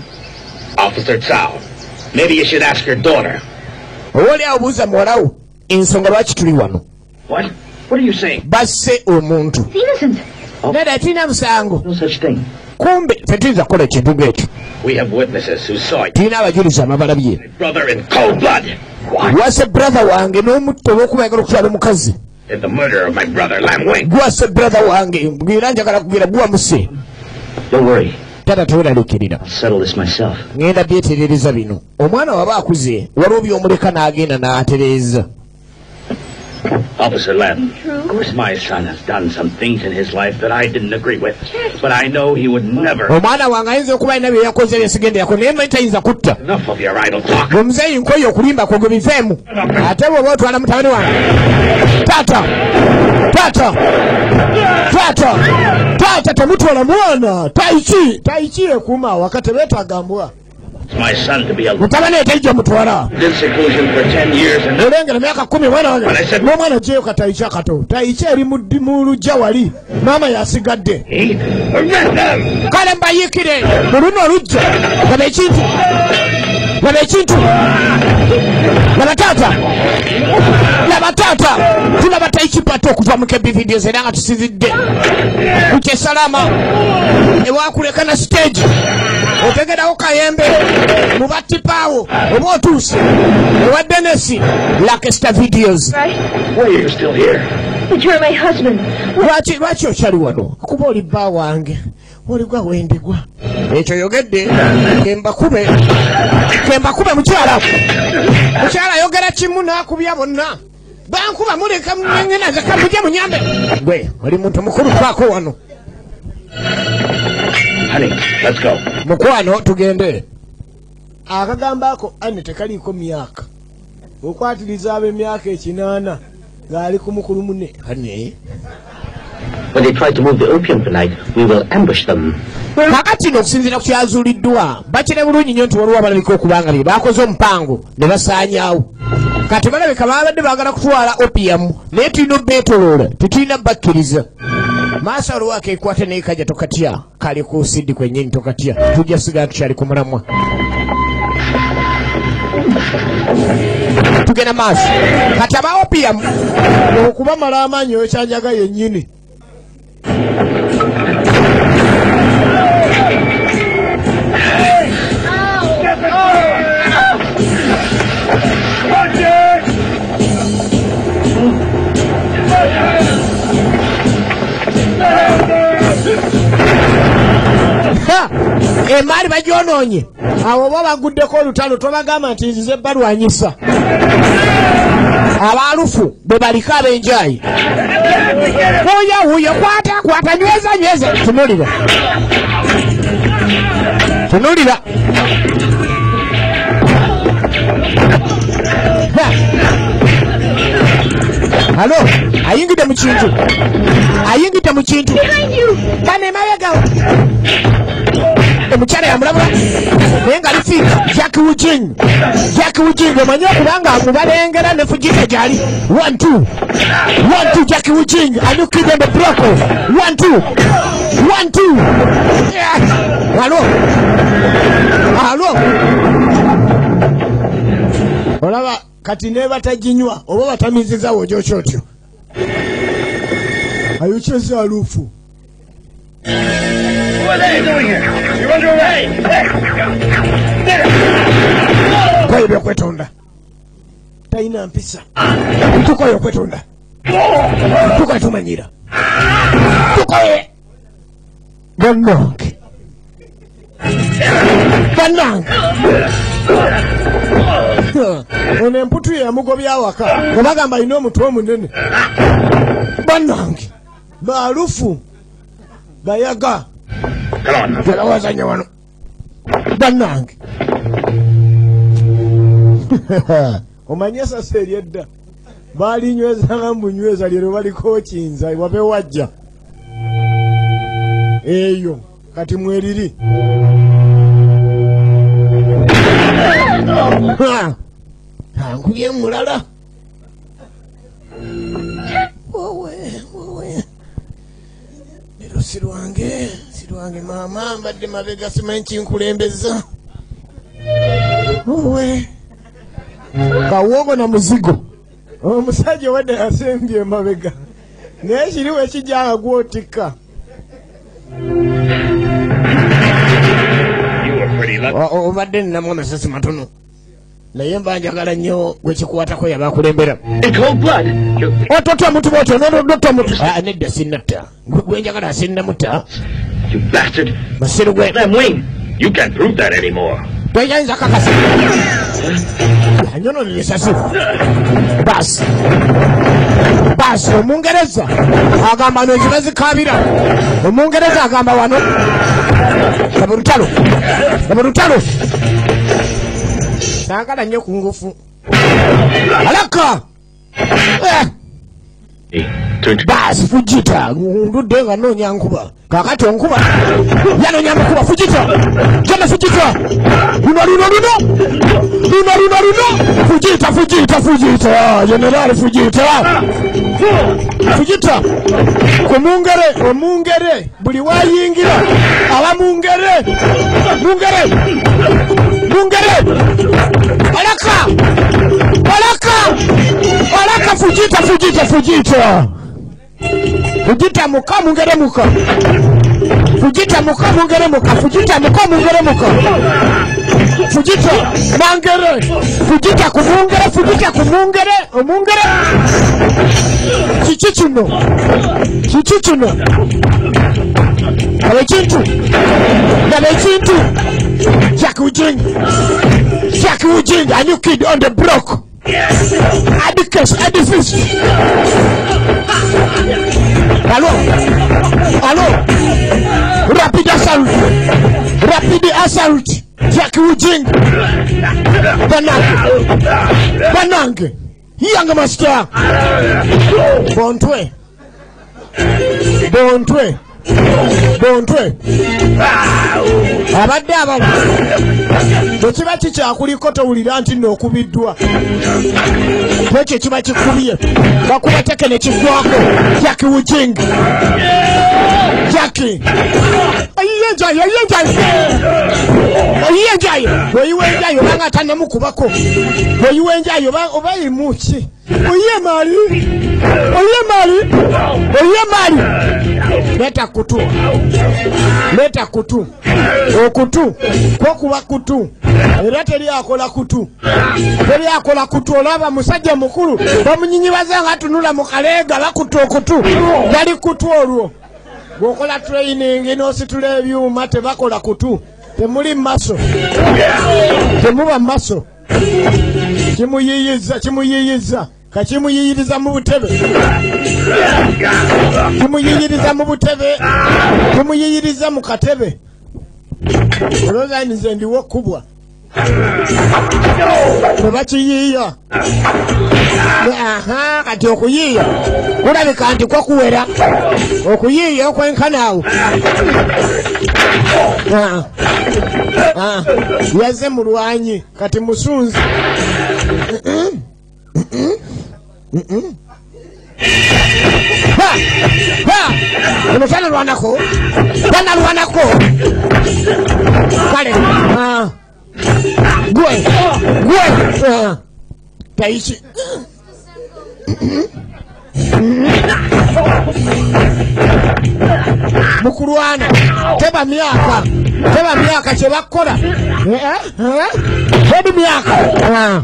Officer Chow, maybe you should ask your daughter. Oba awo buuza muwalawo ensonga lwaki tuli wano. What? What are you saying? Basse omuntu. It's innocent. Nedda tulina musango. No such thing. Kumbe tetuyinza kukola ekintu ng'ekyo. We have witnesses who saw you. Tulina abajulizi ababalabye. My brother in cold blood. What? Wase brother wange n'omutta olw'okuba ayagala okukyala omukazi. In the murder of my brother Lam Wing. Gwase brother wange mbwira njagala kugira gwamuse. Don't worry. Tata teweraliikirira. I'll settle this myself. Ngenda byeterereza bino. Omwana waba akuze waliwo by'omuleka n'agenda n'atereeza. Officer Lam, of course my son has done some things in his life that I didn't agree with, but I know he would never. Omwana wange ayinza okuba alina bye yakoze bye sigenderako naye mmanyi tayinza kutta. Enough of your idle talk. Omuzeeyi nkoye okulimba kwo gwe biveemu. Ate bw'oba otwala mutabani wange. Taata! Taata! Taata! Taata temutwala mwana! Taichi! Taichi ekuuma awaka tebeetaaga mbwa. My son to be a mutabani tejja mutwala. In seclusion for 10 years and olengera myaka 10 mwana wange. N'omwana gyeyo kataichi akato. Taichi eri mu lujja wali. Maama yasigadde. Kale mbayiikire mu luno olujja. Laba ekintu. Laba ekintu. Laba taata. Laba taata. Tulaba Taichi pato okuva mu KB Videos era nga tusinzidde ku Kyesalama ewakuleka na stage. Otegerawo kayembe mu battipaawo oba otuuse ewa Dennis Lakesta Videos. Why are you still here? But you're my husband. Lwaki okyali wano? Kuba oli bba wange. Oligwa wendigwa. Ekyo yogedde kembakube. Kembakube mukyala. Mukyala ayogera kimu n'akubya bonna. Bankuba muleka mungena zakamujja munyambe. Gwe oli muntu mukulu kwako wano. Honey, let's go. Mukwano tugende. Akagamba ako ane tekaliiko myaka. Okwatiriza ab'emyaka 80 ng'ali ku mukulu munne. Honey. When they try to move the opium tonight, we will ambush them. Kakati nno okusinziira ku kyazuuliddwa bakira bulungi nnyo nti waliwo abalabika okubanga bye bakoze omupango ne basaanyaawo. Kati balabika babadde baagala kutwala opium naye tulina obbeetoloola tetulina bakkiriza. Maaso waliwo akeekwata naye kajja tokatya kali ku sidi kwennyini tokatya tujja sigala tukyali ku mulamwa. Tugenda maaso kati aba opium okubamala amaanyi oyo kyanjaga yennyini. Emaali bagyonoonye awo oba baguddeko olutalo tobagamba nti nzize balwanyisa. Abaalufu be baliko ab'enjayi. Wuuyo wuuyo kwata kwata nyweza nyweza. Tunulira. Tunulira. Halo, ayingidde mu kintu. Ayingidde mu kintu. Bano emabega. Omukyala yamulabula naye nga lifiika Jack Wujing. Jack Wujing omanyi okubanga mubalengera ne Fujita gyali. 1 2 1 2 Jack Wujing anukidde the block. 1 2 1 2. Halo. Halo. Olaba kati ne bataginywa oba batamiziza wojokyo otyo. Ayokyeza alufu. What are they doing here? You're under arrest. Tukoye byokwetonda. Talina mpisa. Tukoye okwetonda. Tukoye tumanyira. Tukoye. Bannange. Bannange. Ono emputu ye yamugobya awaka. Nga bagamba alina omutwe omunene. Bannange. Baalufu. Bayaga. Galawazanya wano. Bannange. Omanye esasa eryedda. Balinywezanga mbunyweza lyero balikookinza wabe wajja. Eyo kati mweriri. Ankubye mulala. Wowe, wowe. Lero sirwange, sirwange mama, mbadde mabega simanyi kinkulembeza. Wowe. Kawogo na muzigo. Omusajja wadde asembye mabega. Naye kiriwo ekijja gwotikka. Obadde nnamu amasasi matono. Naye mba njagala nnyo gwe kikwatako yabakulembera. Ototya omuntu bw'otyo n'ototta omuntu. Nedda sinnatta. Gwe njagala sinnamutta. Masiru gwe. Toyinza kakasa. Anyono esasi. Basi. Basi Omungereza agamba no ziba zikabira. Omungereza agamba wano. Laba olutalo. Laba olutalo. Saagala nnyo ku ngufu. Alaka! Basi Fujita ndudde nga nnoonya nkuba. Kaakati onkuba. Yanoonya nkuba Fujita. Jana Fujita. Luno luno luno. Luno luno luno. Fujita Fujita Fujita. General Fujita. Fujita. Omungere omungere buli wayingira aba mungere. Mungere. Mungere. Alaka. Alaka. Alaka Fujita Fujita Fujita. Fujita muka mungere muka. Fujita muka mungere muka. Fujita muka mungere muka. Fujita mangere. Fujita kumungere. Fujita kumungere. Omungere. Kiki kino. Kiki kino. Laba ekintu. Laba ekintu. Jack Wujing. Jack Wujing, a new kid on the block. Adicus, edifice. Hello, hello. Rapid assault, rapid assault. Jack Wujing. Banange, Banange. Young master. Bontwe, Bontwe, Bontwe. Abadde abala. Bwe kiba kikyakuliko towulira nti nno okubiddwa. Ekyo kiba kikubye. Bakuba teke ne kiggwako. Jack Wujing. Jackie. Ayiye enjaye, ayiye enjaye. Ayiye enjaye. Bw'oyiwa enjaye obanga tannamukubako. Bw'oyiwa enjaye oba erimu ki? Oyiye maali. Oyiye maali. Oyiye maali. Leeta kutu. Leeta kutu. Okutu. Kwokuba kutu. Era teri akola kutu. Teri akola kutu olaba musajja mukulu. Bamunyinyibaza nga atunula mu kaleega bakutu okutu. Yali kutu olwo. Bw'okola training n'ositula ebyuma tebakola kutu. Temuli maso. Temuba maso. Kimuyiyiza, kimuyiyiza. Kakimuyiyiriza mu butebe. Kimuyiyiriza mu butebe. Kimuyiyiriza mu katebe. Olowooza nze ndiwo kubwa. Tebakiyiiya. Aha, kati okuyiiya kulabika nti kwakuwera. Okuyiiya okwenkana awo. Yazze mulwanyi kati musunzi. Ha! Ha! Ono tanalwanako. Tanalwanako. Kale. Gwe. Gwe. Taichi. Mukulwana. Teba myaka. Teba myaka kye bakola. Teba myaka.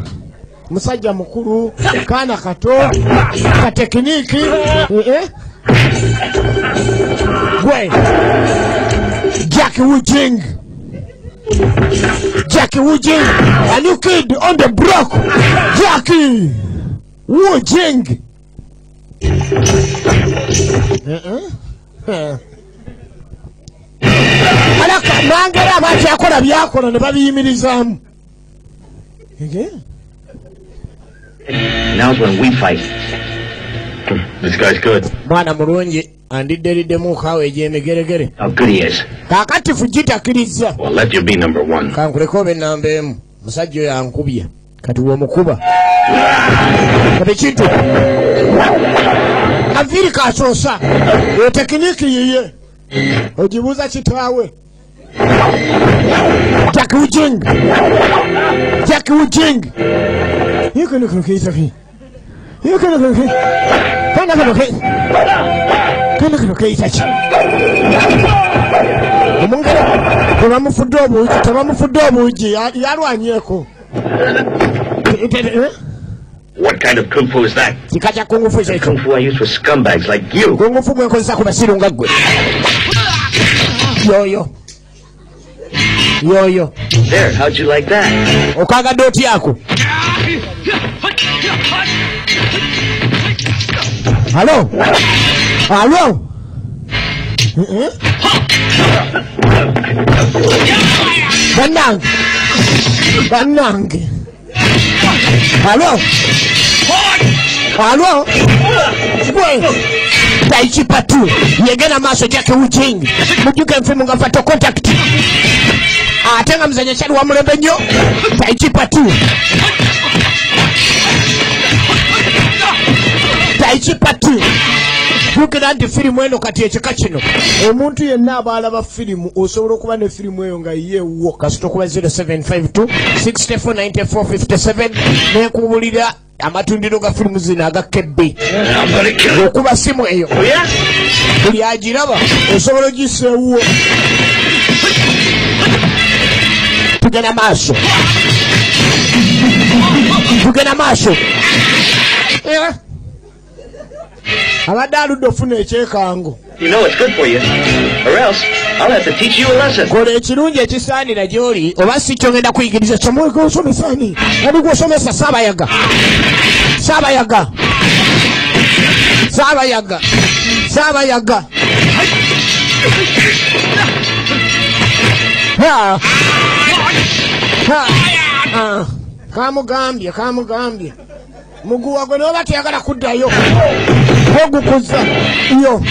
Musajja mukulu, kaana kato, katekiniki. Gwe. Jack Wujing. Jackie Wujing, a new kid on the block. Jackie Wujing. Alaka mangera abakyakola byakola ne babiyimirizaamu. Now's when we fight. This guy's good. Mwana mulungi andidde kaawe egy'emigeregere. How good he is. Kaakati Fujita akkiriza. Well, let you be number one. Kankuleke obe namba emu. Musajja oyo ankubye. Kati womukuba. Kati kintu. Kaviri kasosa. Eyo tekiniki yiye. Ojibuuza kitaawe. Jackie Wujing. Jackie Wujing. Omungere tebamufudde obuugi, tebamufudde obuugi, yalwanyeko. What kind of kung fu is that? Kika kya kung fu The kung fu I use for scumbags like you. Kung fu gwe nkozesa ku basiru nga ggwe. Yoyo. Yoyo. There, how'd you like that? Okagadde otyako? Hello? Hello? Bannange. Bannange. Hello? Hello? Gwe. Taichi Patu. Yegena maaso Jackie Wujing. Mujjuke enfimu nga Fatal Contact. Ate nga muzanyo kyali wa mulembe nnyo. Taichi Patu. Taichi Patu. Jjukira nti firimu eno kati ekika kino. Omuntu yenna aba alaba firimu osobola okuba ne firimu eyo nga ye ewuwo. Kasita okuba 0752 64 94 57 n'ekubulira amatundiro ga firimu zino aga KB. I'm gonna kill you. Okuba simu eyo. Oh yeah? Buli agiraba osobola ogissa ewuwo. Tugenda maaso. Tugenda maaso. Abadde aludde ofuna ekyekango. You know it's good for you, or else I'll have to teach you a lesson. Kola ekirungi ekisaanira gy'oli oba si kyo ngenda kuyigiriza Osomesa ani? Ani gw'osomesa? Saabayaga. Saabayaga. Saabayaga. Saabayaga. Ha! Ha! Ah, kamugambye, kamugambye. Muguwa gwe n'oba teyagala kuddayo. Ogukuza. Yo.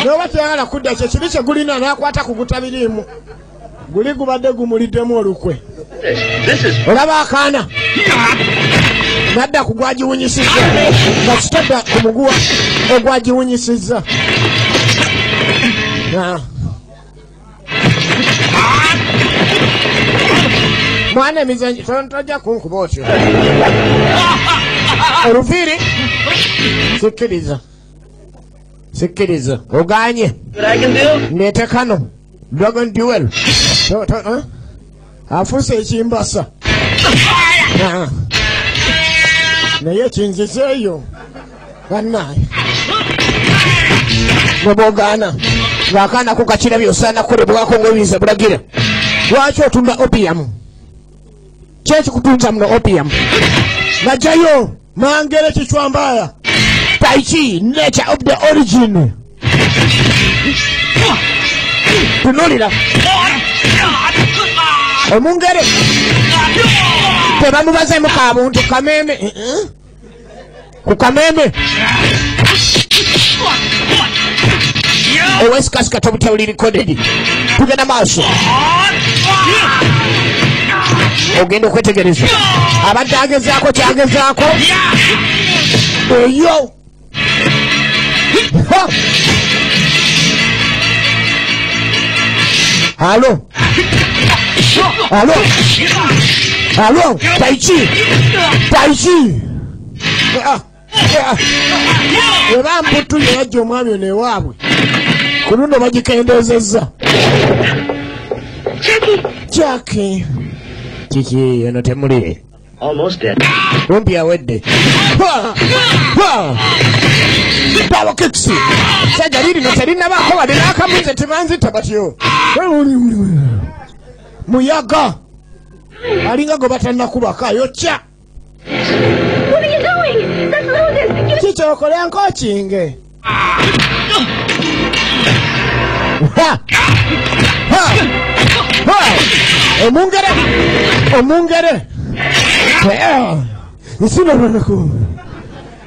N'oba teyagala kudda kye kibi kye gulina n'akwata ku gutabiriimu. Guli gubadde gumuliddemu olukwe. This is Olaba akaana. Nadda ku gwagiwunyisizza. Nga kitadda ku muguwa ogwagiwunyisizza. Ah. Mwana emizannyo tojja kunkuba otyo. Oluviiri sikkiriza. Sikkiriza. Oganye. what I can do. Ndeete kano. Dragon Duel. Afuuse ekimbasa. Ah. Naye kinzizeeyo. Bannaaye. Bwe bw'ogaana ng'akaana ko kakirabye osaana kukolebwako ng'obuyinza bulagira. Lwaki otunda opium? Ki ekikutunza muno opium? Najjayo mangere kichwambaya. Tai Chi, nature of the origin. Tunuulira. Omungere tebamubazeemu kabuntu kameeme. Ku kameeme. Owesikasika tobutawuli recorded. Tugenda maaso. Ogenda okwetegereza. Abadde agezaako kyagezaako. Eyo. Ha! Alo. Alo. Alo. Tai Chi. Tai Chi. Ah. Ah. Eba mputu yajja omwami ono ewaabwe. Ku luno bagikendeezezza. Jackie! Jackie. Kiki eno temuli. Almost dead. Kumpi awedde. Ha! Ha! Double kicks. Sajja lirino terinnabaako wadde n'akamuze tebanzita batyo. Muyaga. Alinga gwe batannakubako ayokya. What are you doing? That's loaded. You Kikyokola nkokinge. Ha! Ha! Ha! Omungere! Omungere! Nsinabanaku.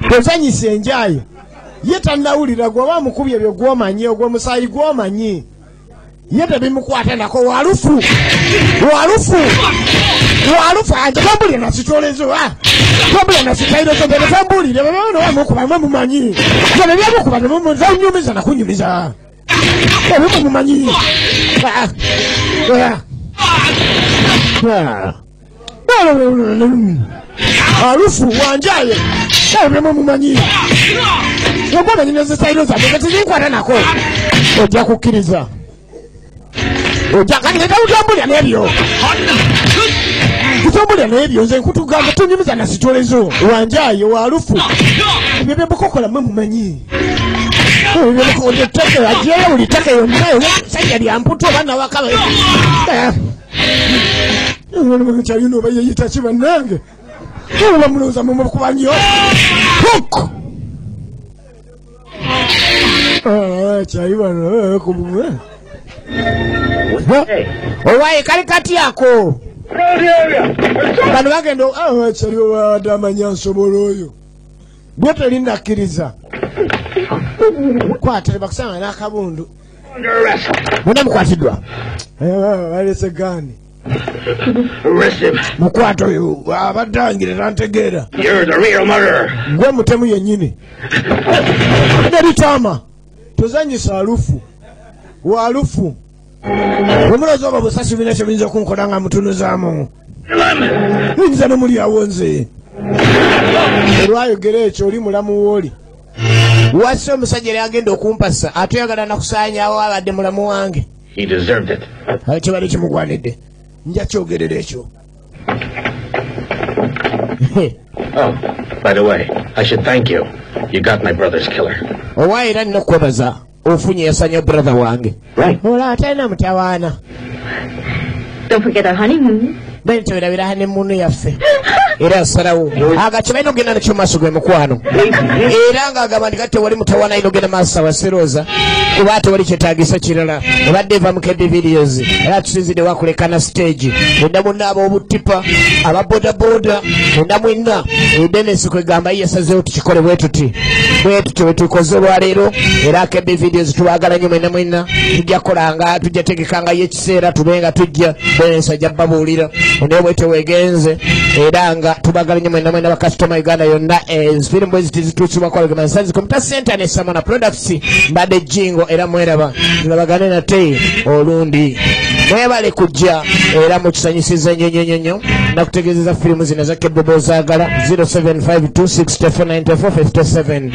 Tozanyisa enjayi. Ye tannawulira gwe oba amukubye ebyo gw'omanyi, ogw'omusaayi gw'omanyi. Ye tebimukwata nako walufu. Walufu. Walufa tombulira nasitolezo tombulira nasitairozo mbere tombulire bamukuba mwe mumanyi bye byamukuba nemunyumiza nakunyumiza ebyo mumanyi. Alufu wanjaye ebyo mumanyi ogoma nyina zisitairozo zange tezinkwata nako ojja kukkiriza ojja kati utambulira n'ebyo kutombulira n'ebyo nze nkutugamba tunyumiza na sitolezo wanjaye walufu ebyo byemukokola mwe mumanyi ajeyo buli ttaka yonna sajja lya mputu oba nawakaba kyalina oba yeyita ki bannange bamulowooza mumukuba nnyo kyayi bano owaye kali kati ako bano bagenda kyali obadde amanya nsobola oyo gwe tolinakkiriza kwata bakusanga n'akabundu muna mukwatiddwa balese gaani mukwata oyo abadde angire tantegeera gwe mutemu yennyini neritaama tozanyisa alufu walufu omulozi oba busasi bina kye biyinza okunkola nga mutunuzaamu yinza nomulyawo nze olwayogera ekyo oli mulamu wooli wasi omusajja yali agenda okumpasa ate oyagala nakusaanyaawo abadde mulamu wange kibadde kimugwanidde nja kyogerera ekyo. Oh, by the way, I should thank you. You got my brother's killer. Owaye era nina okwebaza ofunye yasanya brother wange. Right. Ola atalina mutawaana. Don't forget our honeymoon. Bali tewerabira honeymoon yaffe. Era asalawo agakiba alina okugenda nakyo mu maaso gwe mukwano. Era ng'agamba nti kati tewali mutawaana alina okugenda maaso abaserooza kuba tewali kyetaagisa kirala. Obadde eva mu KB Videos era tusinzidde wakulekana stage. Mwenna munna ab'obutipa ababodaboda mwenna mwenna Dennis kwegamba ye yasazeewo tukikole bwe tuti bwe tutyo bwe tukoze olwaleero. Era KB Videos tubaagala nnyo mwenna mwenna tujja kukolanga tujja tegekangayo ekiseera tube nga tujja Dennis ajja babuulira naye bwetyo wegenze era nga tubagala nnyo mwenna mwenna bakasitoma Uganda yonna firimu bwe ziti zituusibwa kwalugema nsanzi Computer Center ne Samana Products mbadde Jingo era mweraba tulabagane nate olundi mwebale kujja era mukisanyusiza nnyo nnyo nnyo nakutegeezeza firimu zino za Kebobo zaagala 0752649457.